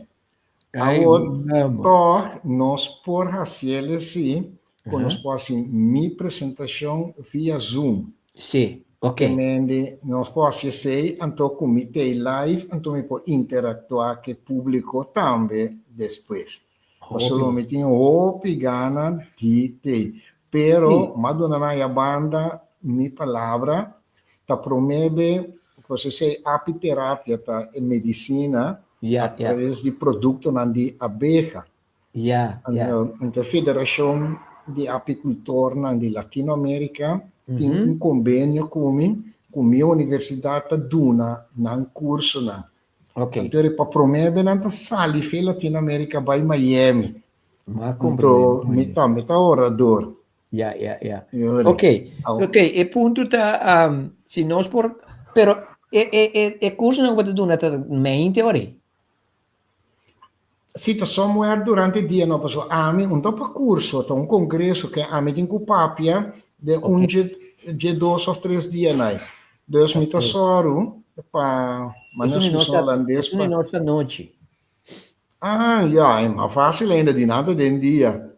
Ay, Awor, mama. tòg nos por hasiel esei ku nos por hasi mi presentashon via Zoom. Sí, ok. Te mende nos por hasi esei, anto ku mi t'ei live, anto mi por interaktuá ku e públiko tambe despues. Pasobra Hopi. mi tin hopi gana di t'ei. Pero m'a duna nan ya banda mi palabra ta promé be pues esei apiterapia ta e medisina a traves di produktonan di abeha. Anto e Federashon di Apikultornan di Latinoamerika tin un kombenio ku mi, ku mi universidat ta duna nan kursonan. Anto e pa promé be nan ta sali fe Latinoamerika bai Miami. Anto mi tambe ta orador. Ja, ja, ja. Ok, ok, e punto ta um, si nos por, pero e, e, e, e curso nan ku duna ta meinte ora? Si ta somewhere durante dia no paso ami un ta pa curso, ta un congreso ke ami tin ku papia de un dje, dje dos of tres dia nai. Dus mi ta soru pa manos mi sa holandés pa. Nos ta nochi. Ah, ja, e mas fácil ainda di nada den dia.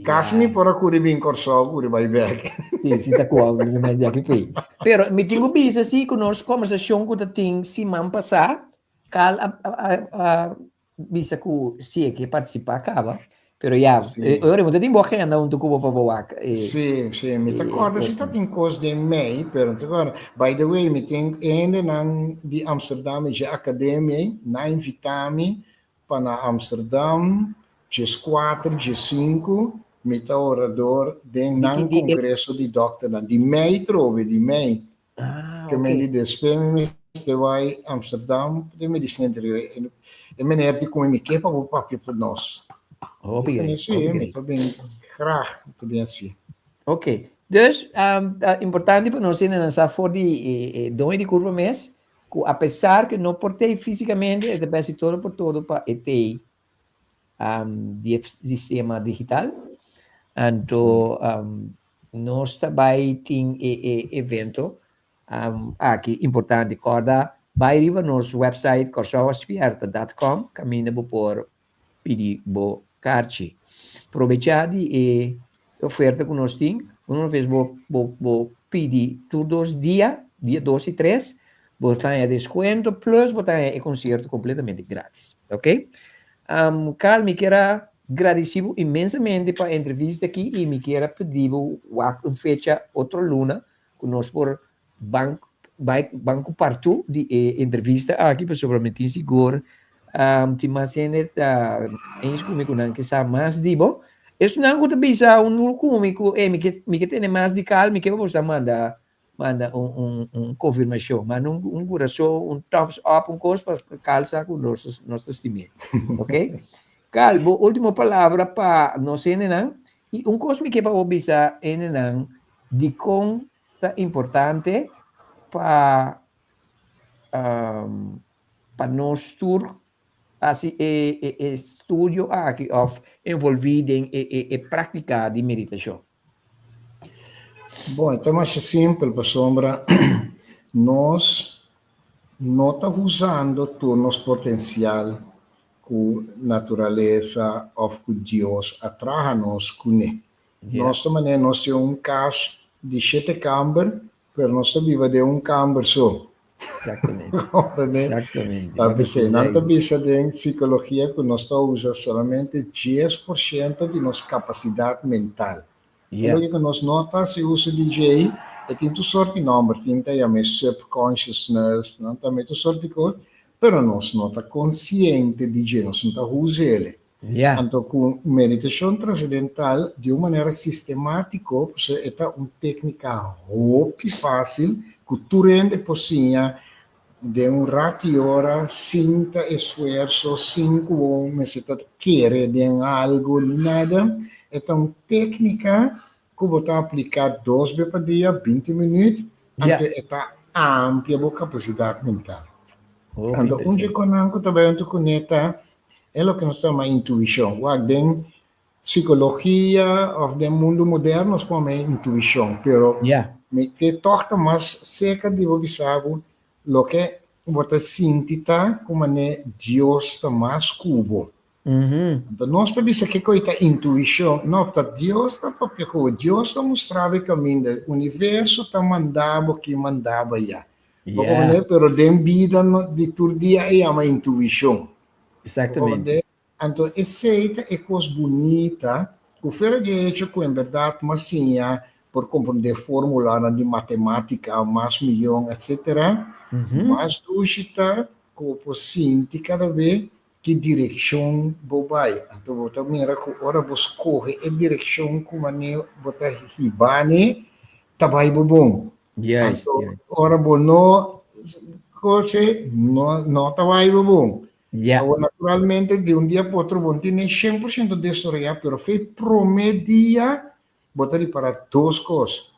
Kasi mi por a kuri bin Kòrsou, kuri bai bèk. Sí, sí ta kual mi men di aki pei. Pero mi tin ku bisa sí ku nos kombersashon ku ta tin siman pasá, Carl a a a bisa ku si e ke partisipá kaba. Pero ya, Sí. ora mi ta tin bo agenda huntu ku bo pa bo wak e Sí, sí, mi ta e kòrda si ta kosnan. tin kos den mei, pero mi ta kòrda. By the way, mi tin hendenan di Amsterdam i dje akademia ei, nan a invitá mi Pa na Amsterdam, djeskuater, djesinku, mi ta orador den nan kongreso di dòkternan. Di mei trobe, di mei. Ah, Ke men ok. di despues mi mester bai Amsterdam den medisina interior. E meneer di ku mi, mi ke pa bo papia pa nos. Hopi Mi grei, sí, hopi mi grei. ta bin graag, mi ta bin hasi. Ok. Dus, ta importante pa nos hende nan sa for di e e doño di kurpa mes, Ku apesar ku e no por tei físikamente, e ta besi todo por todo pa e tei di e sistema digital. Anto nos ta bai tin e e evento aki importante. Kòrda bai riba nos website kòrsouaspierta dot com kaminda bo por pidi bo karchi. Probechá di e oferta ku nos tin, un ves bo bo bo pidi tur dos dia, dia dos i tres, bo ta haña deskuento plus bo ta haña e konsierto kompletamente gratis. Ok? Carl, mi kier a gradisí bo inmensamente pa e entrevista aki i mi kier a pidi bo wak un fecha otro luna ku nos por Ban bai ban ku partu di e entrevista aki pasobra mi tin sigur tin mas hende ta eens ku mi ku nan ke sa mas di bo. Esnan ku ta bisa un ku mi ku e mi ke mi ke tene mas di Carl mi ke pa bo sa manda manda un un un konfirmashon manda un un kurason un thumbs up un kos pa Carl sa ku nos nos ta stim'é ok. Carl bo ultimo palabra pa nos hendenan i un kos mi ke pa bo bisa hendenan dikon Ta importante pa pa nos tur hasi e e estudio aki of envolvi den e e e praktika di meditashon. Bon, e ta masha simpel pasobra nos no ta usando tur nos potensial ku naturalesa of ku Dios a traha nos kuné. Nos ta manera nos tin un kas di shete kamber, pero nos ta biba den un kamber so. Exactamente. Comprende? Exactamente. Ta p'esei nan ta bisa den psicologia cu nos ta usa solamente 10% di nos capacidad mental. Yeah. Loke cu nos no ta haci uso di djei, e tin tur sort di nomber, tin ta yama e subconsciousness, nan ta mete tur sort di cos, pero nos no ta consciente di dje, nos no ta usa ele. Yeah. Anto cu meditacion trascendental di un manera sistematico, pasobra e ta un tecnica hopi facil cu tur hende por siña den un rati ora sin ta esfuerso, sin cu bo mester ta kere den algo ni nada. E ta un tecnica cu bo ta aplica dos be pa dia, 20 minuut, anto e ta amplia bo capacidad mental. Anto un dje conan cu ta bay hunto cune ta e loke nos ta yama intuicion. Wak den psicologia of den mundo moderno nos por yama e intuicion, pero mi ke toch ta mas cerca di bo bisa bo loke bo ta sinti ta cu mane Dios ta mas cu bo. Anto nos ta bisa kiko ta intuicion. No, ta Dios ta papia cu bo. Dios ta mustra bo e caminda. Universo ta manda bo ki manda bo ya. Bo comprende? Pero den bida di tur dia e yama intuicion. Exactamente. Anto esey ta e cos bunita cu fuera di e hecho cu en berdad mas siña por comprende formulanan di matematica mas miyon etcetera, mas dushi ta cu bo por sinti cada be ki direkshon bo bai. Anto bo ta mira ku ora bo skohe e direkshon ku manera bo ta hiba ne, ta bai bo bon. Anto ora bo no skohe, no no ta bai bo bon. Awor naturalmente di un dia pa otro bo no tene 100% desaroyá, pero fe promé dia bo ta ripará dos kos,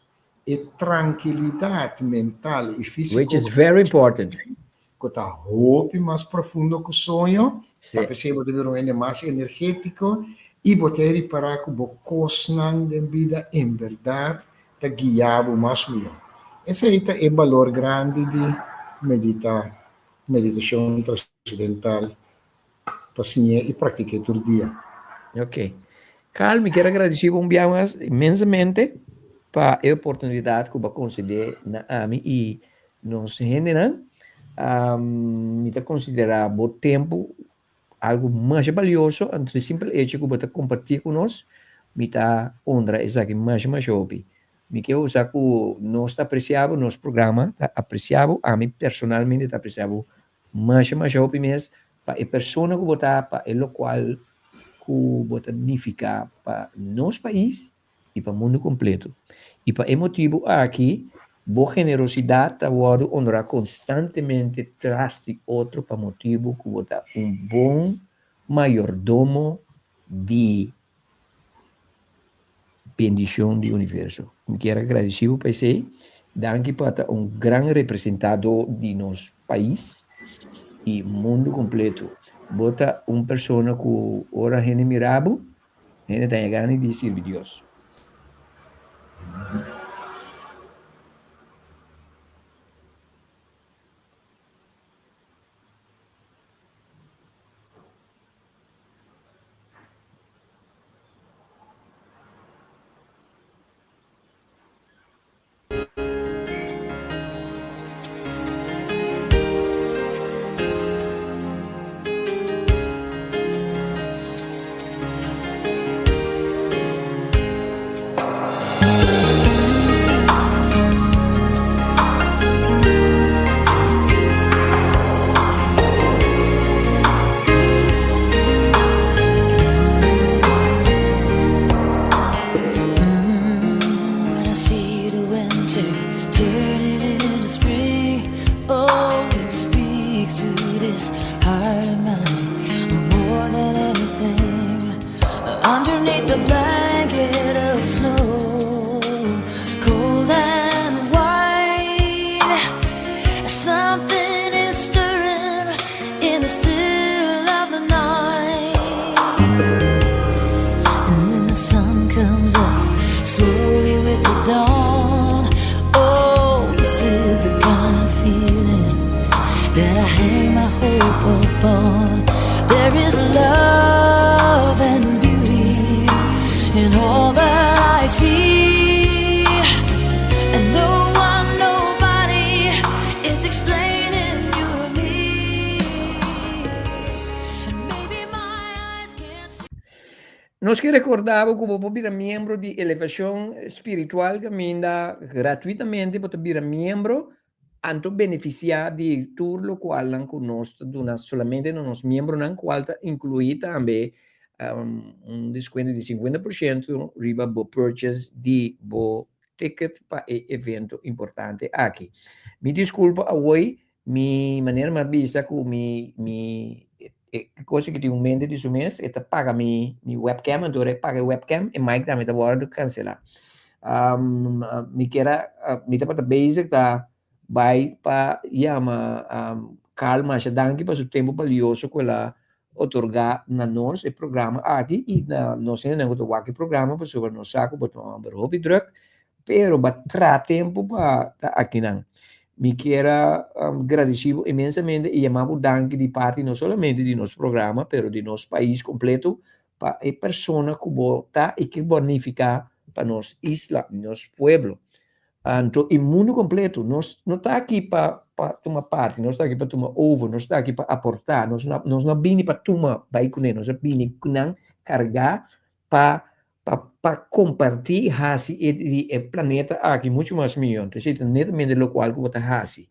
e trankilidat mental i físiko. Which is very important. Ku ta hopi mas profundo ku soño, ta p'esei bo ta bira un hende mas energétiko i bo ta ripará ku bo kosnan den bida en bèrdat ta guia bo mas mihó. Esei ta e balor grandi di meditá, meditashon trascendental. pa siñ'é i praktik'é tur dia. Ok. Carl, mi kier a gradisí bo un bia mas inmensamente pa e oportunidat ku bo a konsedé na ami i nos hendenan. Mi ta konsiderá bo tempu algu masha balioso, anto e simpel echo ku bo ta kompartí ku nos, mi ta honra esaki masha masha hopi. Mi ke usa ku nos ta apresiá bo, nos programa ta apresiá bo, ami personalmente ta apresiá bo Masha masha hopi mes pa e persona ku bo ta, pa e lokual ku bo ta nifiká pa nos pais i pa mundu kompleto. I pa e motibu aki bo generosidat ta wòrdu onorá konstantemente tras di otro pa motibu ku bo ta un bon mayordomo di bendicion di universo. Mi kier a gradeci bo pa esey. Danki pa ta un gran representado di nos pais y mundo completo. Bo ta un persona cu ora hende mira bo, hende ta haña gana di sirbi Dios. Nos ke rekordá bo ku bo por bira miembro di Elevashon Spiritual kaminda gratuitamente bo ta bira miembro anto benefisiá di tur lokualnan ku nos ta duna solamente na nos miembronan kual ta inkluí tambe un deskuento di 50% riba bo purchase di bo ticket pa e evento importante aki. Mi diskulpa awoi mi manera mi a bisa ku mi mi e cosa ku tin un mente di su mes e ta paga mi mi webcam anto ora e paga e webcam e mic tambe ta wòrdu kanselá. Mi kier a mi tabata bezig ta bai pa yama Carl masha danki pa su tempu balioso ku el a otorgá na nos e programa aki i na nos hendenan ku ta wak e programa pasobra nos sa ku bo ta un hòmber hopi drùk pero bo a traha tempu pa ta akinan. Mi kier a gradisí bo inmensamente i yama bo danki di parti no solamente di nos programa pero di nos pais kompleto pa e persona ku bo ta i ke bo a nifiká pa nos isla, nos pueblo. Anto e mundu kompleto, nos no ta aki pa pa tuma parti, nos ta aki pa tuma over, nos ta aki pa aportá, nos no nos no a bini pa tuma bai kuné, nos a bini ku nan kargá pa pa pa kompartí hasi e di e planeta aki muchu mas mihó. Entonces esei ta netamente lokual ku bo ta hasi.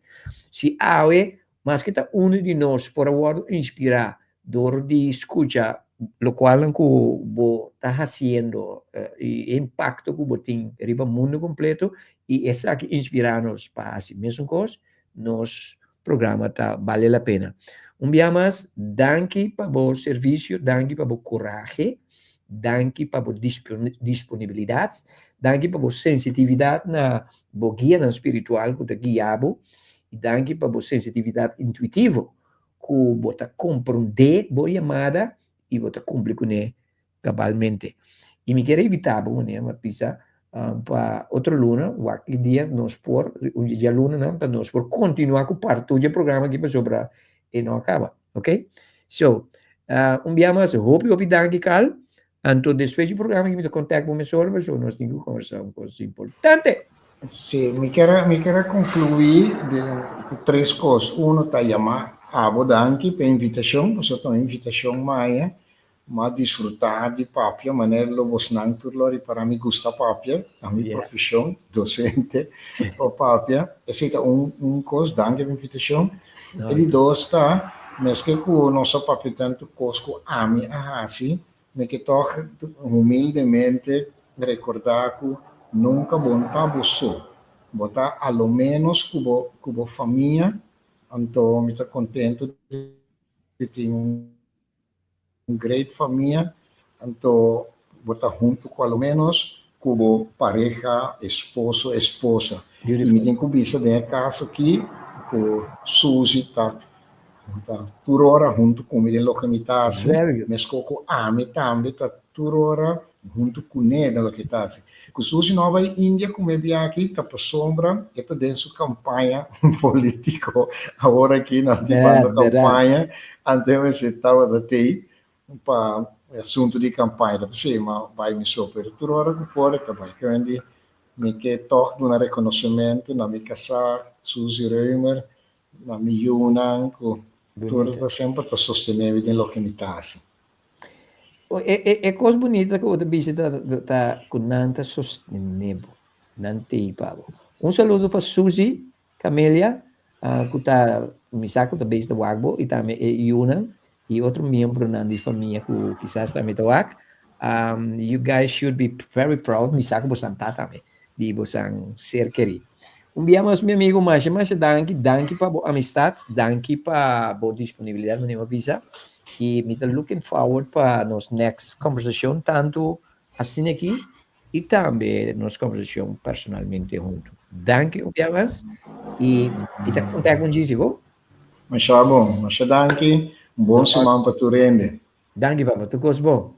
Si awe maske ta unu di nos por a wòrdu inspirá dor di skucha lokualnan ku bo ta hasiendo i e impakto ku bo tin riba mundu kompleto i esaki inspirá nos pa hasi mesun kos, nos programa ta bale la pena. Un bia mas, danki pa bo servisio, danki pa bo kurahe, danki pa bo disponibilidat, danki pa bo sensitividat na bo guianan spiritual ku ta guia bo, i danki pa bo sensitividat intuitivo ku bo ta komprondé bo yamada i bo ta kumpli kuné kabalmente. I mi kier invitá bo, meneer Marpisa, pa otro luna, wak ki dia nos por, un djalunanan, pa nos por kontinuá ku partu dje programa aki pasobra e no a kaba, ok? So, un bia mas, hopi hopi danki Carl. Anto despues di programa aki mi ta kontak bo mesora pasobra nos tin ku kòmbersá un kos importante. Sí, mi kier mi kier a konkluí den ku tres kos. Uno ta yama abo danki pa e invitashon, pasobra ta un invitashon maya. Mi a disfrutá di papia, manera lo bosnan tur lo ripará mi gusta papia, ta mi profeshon, dosente pa papia. Esei ta un un kos, danki pa e invitashon. E di dos ta, meske ku nos a papia tantu kos ku ami a hasi, Mi ke tòg humildemente rekordá ku nunka bo no ta bo so. Bo ta a lo ménos ku bo ku bo famia, anto mi ta kontentu di tin un great famia, anto bo ta huntu ku a lo ménos ku bo pareha, esposo, esposa. I mi tin ku bisa den e kaso aki ku Suzy ta Ta tur ora huntu ku mi den loke mi ta hasi, meskos ku ami tambe ta tur ora huntu kuné den loke e ta hasi. Ku Susi no a bai India ku mi biaha ta pasobra e ta den su kampaña polítiko. Awor aki nan tin banda kampaña, antes mester tabata tei pa asuntu di kampaña. Ta p'esei mi a bai mi so, pero tur ora ku por e ta bai. Kewendi mi ke tòg duna rekonosementu na mi kasá Susi Römer Na mi yunan ku tur ta semper ta sostené mi den loke mi ta hasi. E kos bunita ku bo ta bisa ta ku nan ta sostené bo, nan t'ei pa bo. Un saludo pa Suzy Camelia ku ta mi sa ku ta bezig ta wak bo i tambe e yunan i otro miembronan di famia ku kisas tambe ta wak. You guys should be very proud, mi sa ku bosan ta tambe. di bosan ser kerí. Un bia mas mi amigo masha masha danki, danki pa bo amistad, danki pa bo disponibilidad manera mi a bisa y mi ta looking forward pa nos next conversacion tanto asina aki y tambe nos conversacion personalmente hunto. Danki un bia mas y mi ta contact con Gigi bo. Masha bon, masha danki, un bon siman pa tur hende. Danki papa, tur cos bon.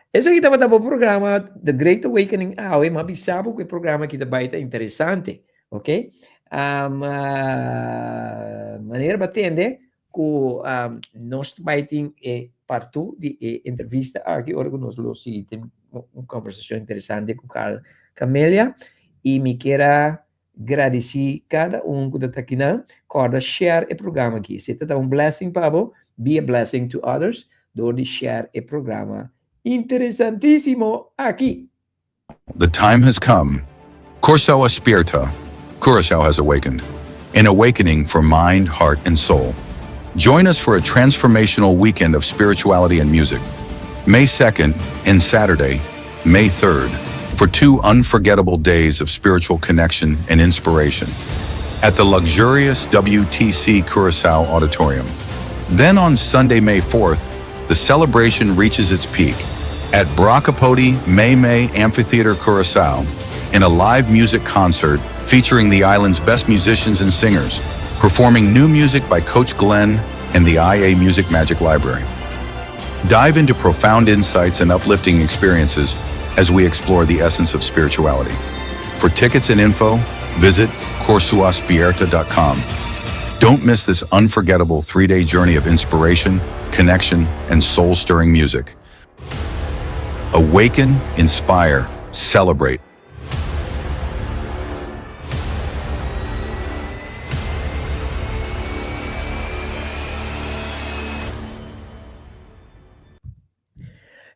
Esaki tabata bo programa The Great Awakening awe, m'a bisa bo ku e programa aki ta bai ta interesante, ok? Um, uh, manera ba tende ku um, nos ta bai tin e partu di e entrevista aki, ora ku nos lo sigui tin un conversacion interesante ku Carl Camelia, i mi kier a Gradisí kada un ku ta ta akinan. Kòrda share e programa aki. Si e ta ta un blessing pa bo, be a blessing to others dor di share e programa. interesantísimo aki. The time has come. Kòrsou a Spièrta, Curaçao has awakened. An awakening for mind, heart, and soul. Join us for a transformational weekend of spirituality and music. May 2nd and Saturday, May 3rd, for two unforgettable days of spiritual connection and inspiration at the luxurious WTC Curacao Auditorium. Then on Sunday, May 4th, the celebration reaches its peak at Brakapoti May May Amphitheater Curacao in a live music concert featuring the island's best musicians and singers, performing new music by Coach Glenn and the IA Music Magic Library. Dive into profound insights and uplifting experiences as we explore the essence of spirituality. For tickets and info, visit korsoaspierta.com. Don't miss this unforgettable 3-day journey of inspiration, connection, and soul-stirring music. Awaken, inspire, celebrate.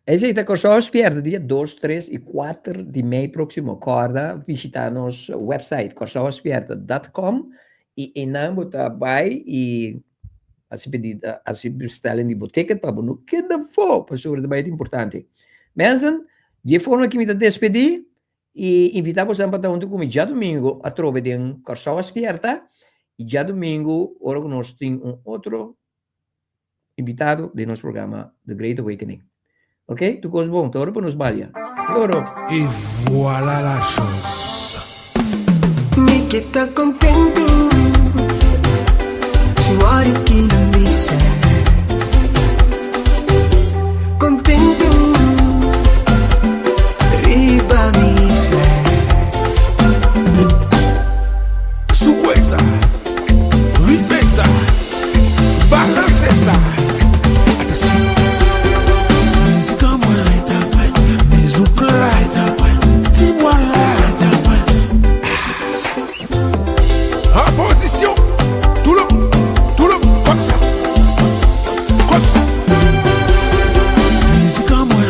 Esei ta Kòrsou Spièrta dia dos, tres i kuater di mei próksimo. Kòrda bishitá nos website kòrsouaspierta dòt kòm i einan bo ta bai i hasi pedida, hasi bestelling di bo ticket pa bo no keda afó pasobra ta bai ta importante. Mensen, di e forma aki mi ta despedí i invitá boso pa ta huntu ku mi djadumingu atrobe den Kòrsou a Spièrta i djadumingu ora ku nos tin un otro invitado den nos programa The Great Awakening. Ok, tur kos bon, ta ora pa nos balia. Oro! Et voilà la chose. Mi ke ta kontentu Si wòrdu ki nan bisa Kontentu Riba misa Souwe sa, ritme sa, balanse sa. Atansyon. Mizik an mwen, mizik la, ti bwa la. An pozisyon, tou le moun, tou le moun, kòm sa, kòm sa. Mizik an mwen,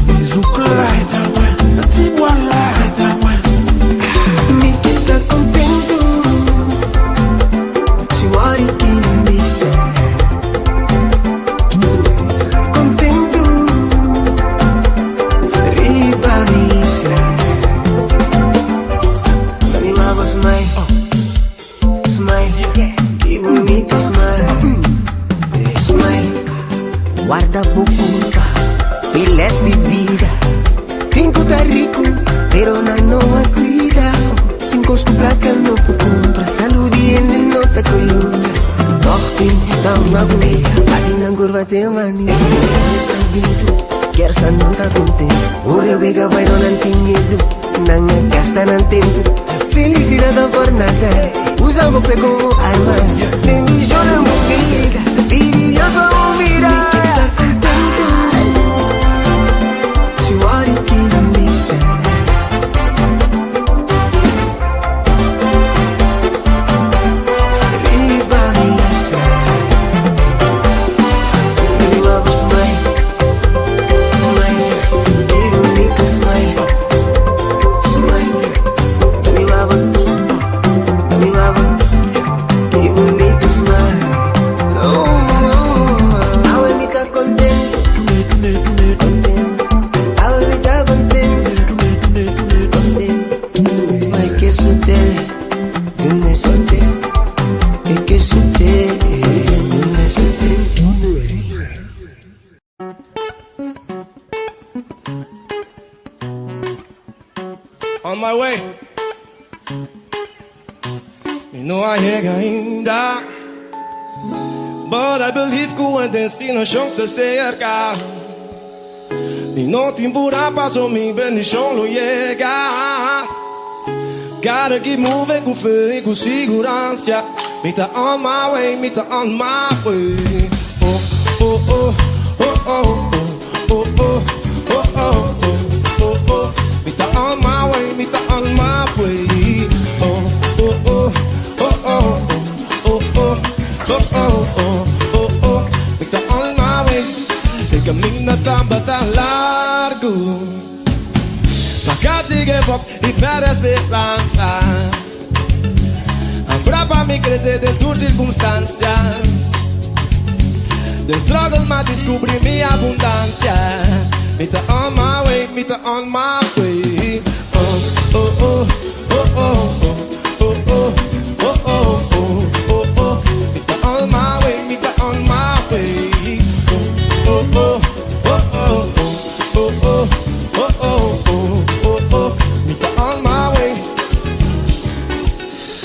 mizik la, ti bwa la. Mi ke ta kontentu Si wòrdu ki nan bisa Kontentu Riba misa Mi mama smile Smile Ki bunita smile Smile Warda bo culpa, e les di vida. Tin cu ta ricu, pero nan no a cuida. Tin cos cu placa no por cumpra, salud di hende no ta coyunta. Toch tin ta un agonía, bati nan curva te amanecer. Kier sa nan ta contento, ora wega bai no nan tin miedu, nan a gasta nan tempo. Felicidad ta por nada, usa bo fe como arma. Bendiciona bo vida, pidi Dios pa bo mira. Mi ke ta contento, si wòrdu ki nan bisa. Riba misa. Riba bo smile, smile, ki bunita smile, smile. Riba bo, riba bo, ki bunita smile. Oh, oh, awe mi ta contento, contento. Awe mi ta contento, contento. Ay, que sucede, dune sucede, ay, que sucede, dune sucede. On my way. Mi no a yega ainda. But I believe ku e destinashon ta serka. Mi no tin pura paso mi bendishon lo yega. Gotta keep moving ku fe i ku siguransia. Mi ta on my way, mi ta on my way. Oh, oh, oh, oh, oh, oh, oh, oh, oh, oh, oh, oh. Mi ta on my way, mi ta on my way. Oh, oh, oh, oh, oh, oh, oh, oh, oh, oh, oh, oh. Mi ta on my way. E kaminda tabata. casi give up y perde speransa. Hambra pa mi crece den tur circunstancia. Den struggle m'a descubri mi abundancia. Mi ta on my way, mi ta on my way. Oh, oh, oh, oh, oh, oh, oh, oh, oh, oh, oh, oh, oh. Mi ta on my way, mi ta on my way. Oh, oh, oh, oh, oh, oh, oh, oh, oh, oh, oh, oh. Mi ta on my way.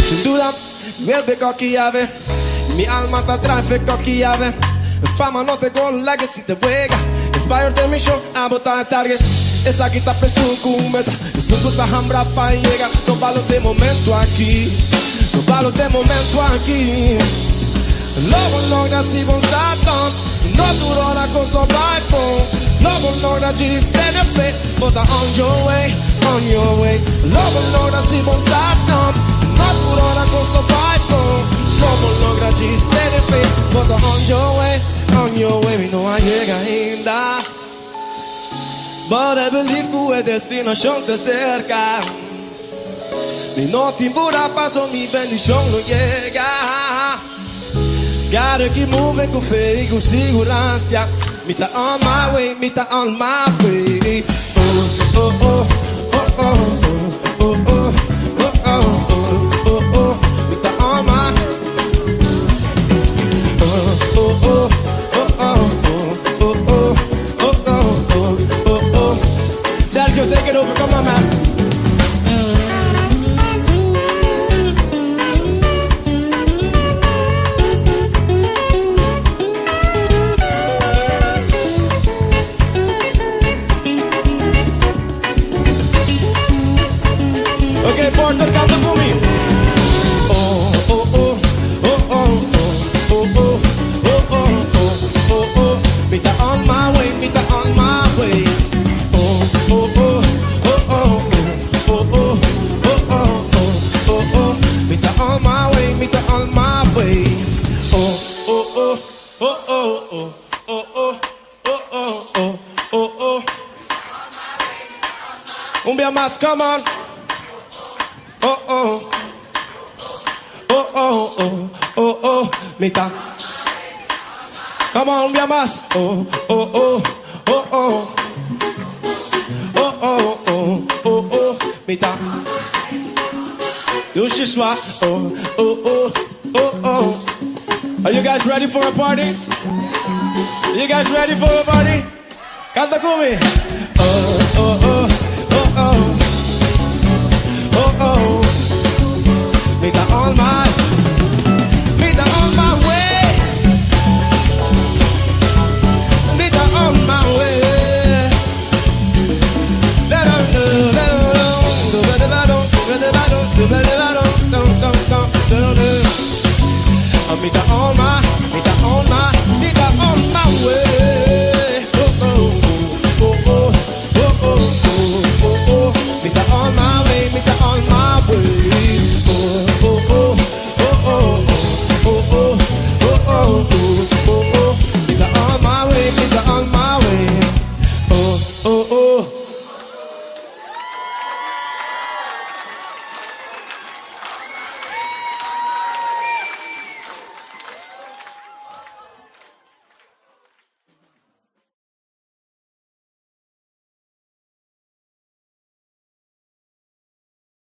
Sin duda, mi coki ave. Mi alma ta drive coki ave. Fama no ta goal, legacy ta wega. Inspired the mission, abo ta target. Esaki ta preso cu meta. Esun cu ta hambra pa yega. No balora e momento aki. No balora e momento aki. Lo bo logra si bo start up. No tur ora cos lo bay bon. Lo bo logra just tene fe. Bo ta on your way, on your way. Lo bo logra si bo start up. No tur ora cos lo bay bon. Lo bo logra just tene fe. Bo ta on your way, on your way. Mi no a yega ainda. But I believe cu e destinacion ta cerca. Mi no tin pura paso, mi bendicion lo yega. Gotta keep moving cu fe y cu siguransa. Mi ta on my way, mi ta on my way. Oh, oh, oh, oh, oh, oh, oh, oh, oh, oh, oh, oh. Mi ta on my. Oh, oh, oh, oh, oh, oh, oh, oh, oh, oh, oh, oh. Sergio, take it over. Come on, man. Ok, Porter, canta cu mi. Oh, oh, oh, oh, oh, oh, oh, oh, oh, oh, oh, oh. Mi ta on my way, mi ta on my way. Oh, oh, oh, oh, oh, oh, oh, oh, oh, oh, oh, oh. Mi ta on my way, mi ta on my way. Oh, oh, oh, oh, oh, oh, oh, oh, oh, oh, oh, oh, oh. Un bia mas, come on. Oh, oh. Oh, oh, oh, oh, oh, mi ta. Come on, un bia mas. Oh, oh, oh, oh, oh. Oh, oh, oh, oh, oh, mi ta. Dushi swa. Oh, oh, oh, oh, oh. Are you guys ready for a party? You guys ready for a party? Canta cu mi. Oh, oh, oh, oh, oh. Oh, oh. Mi ta on my, mi ta on my way. Mi ta on my way. Da da da da da da da da da da da da da da. Mi ta on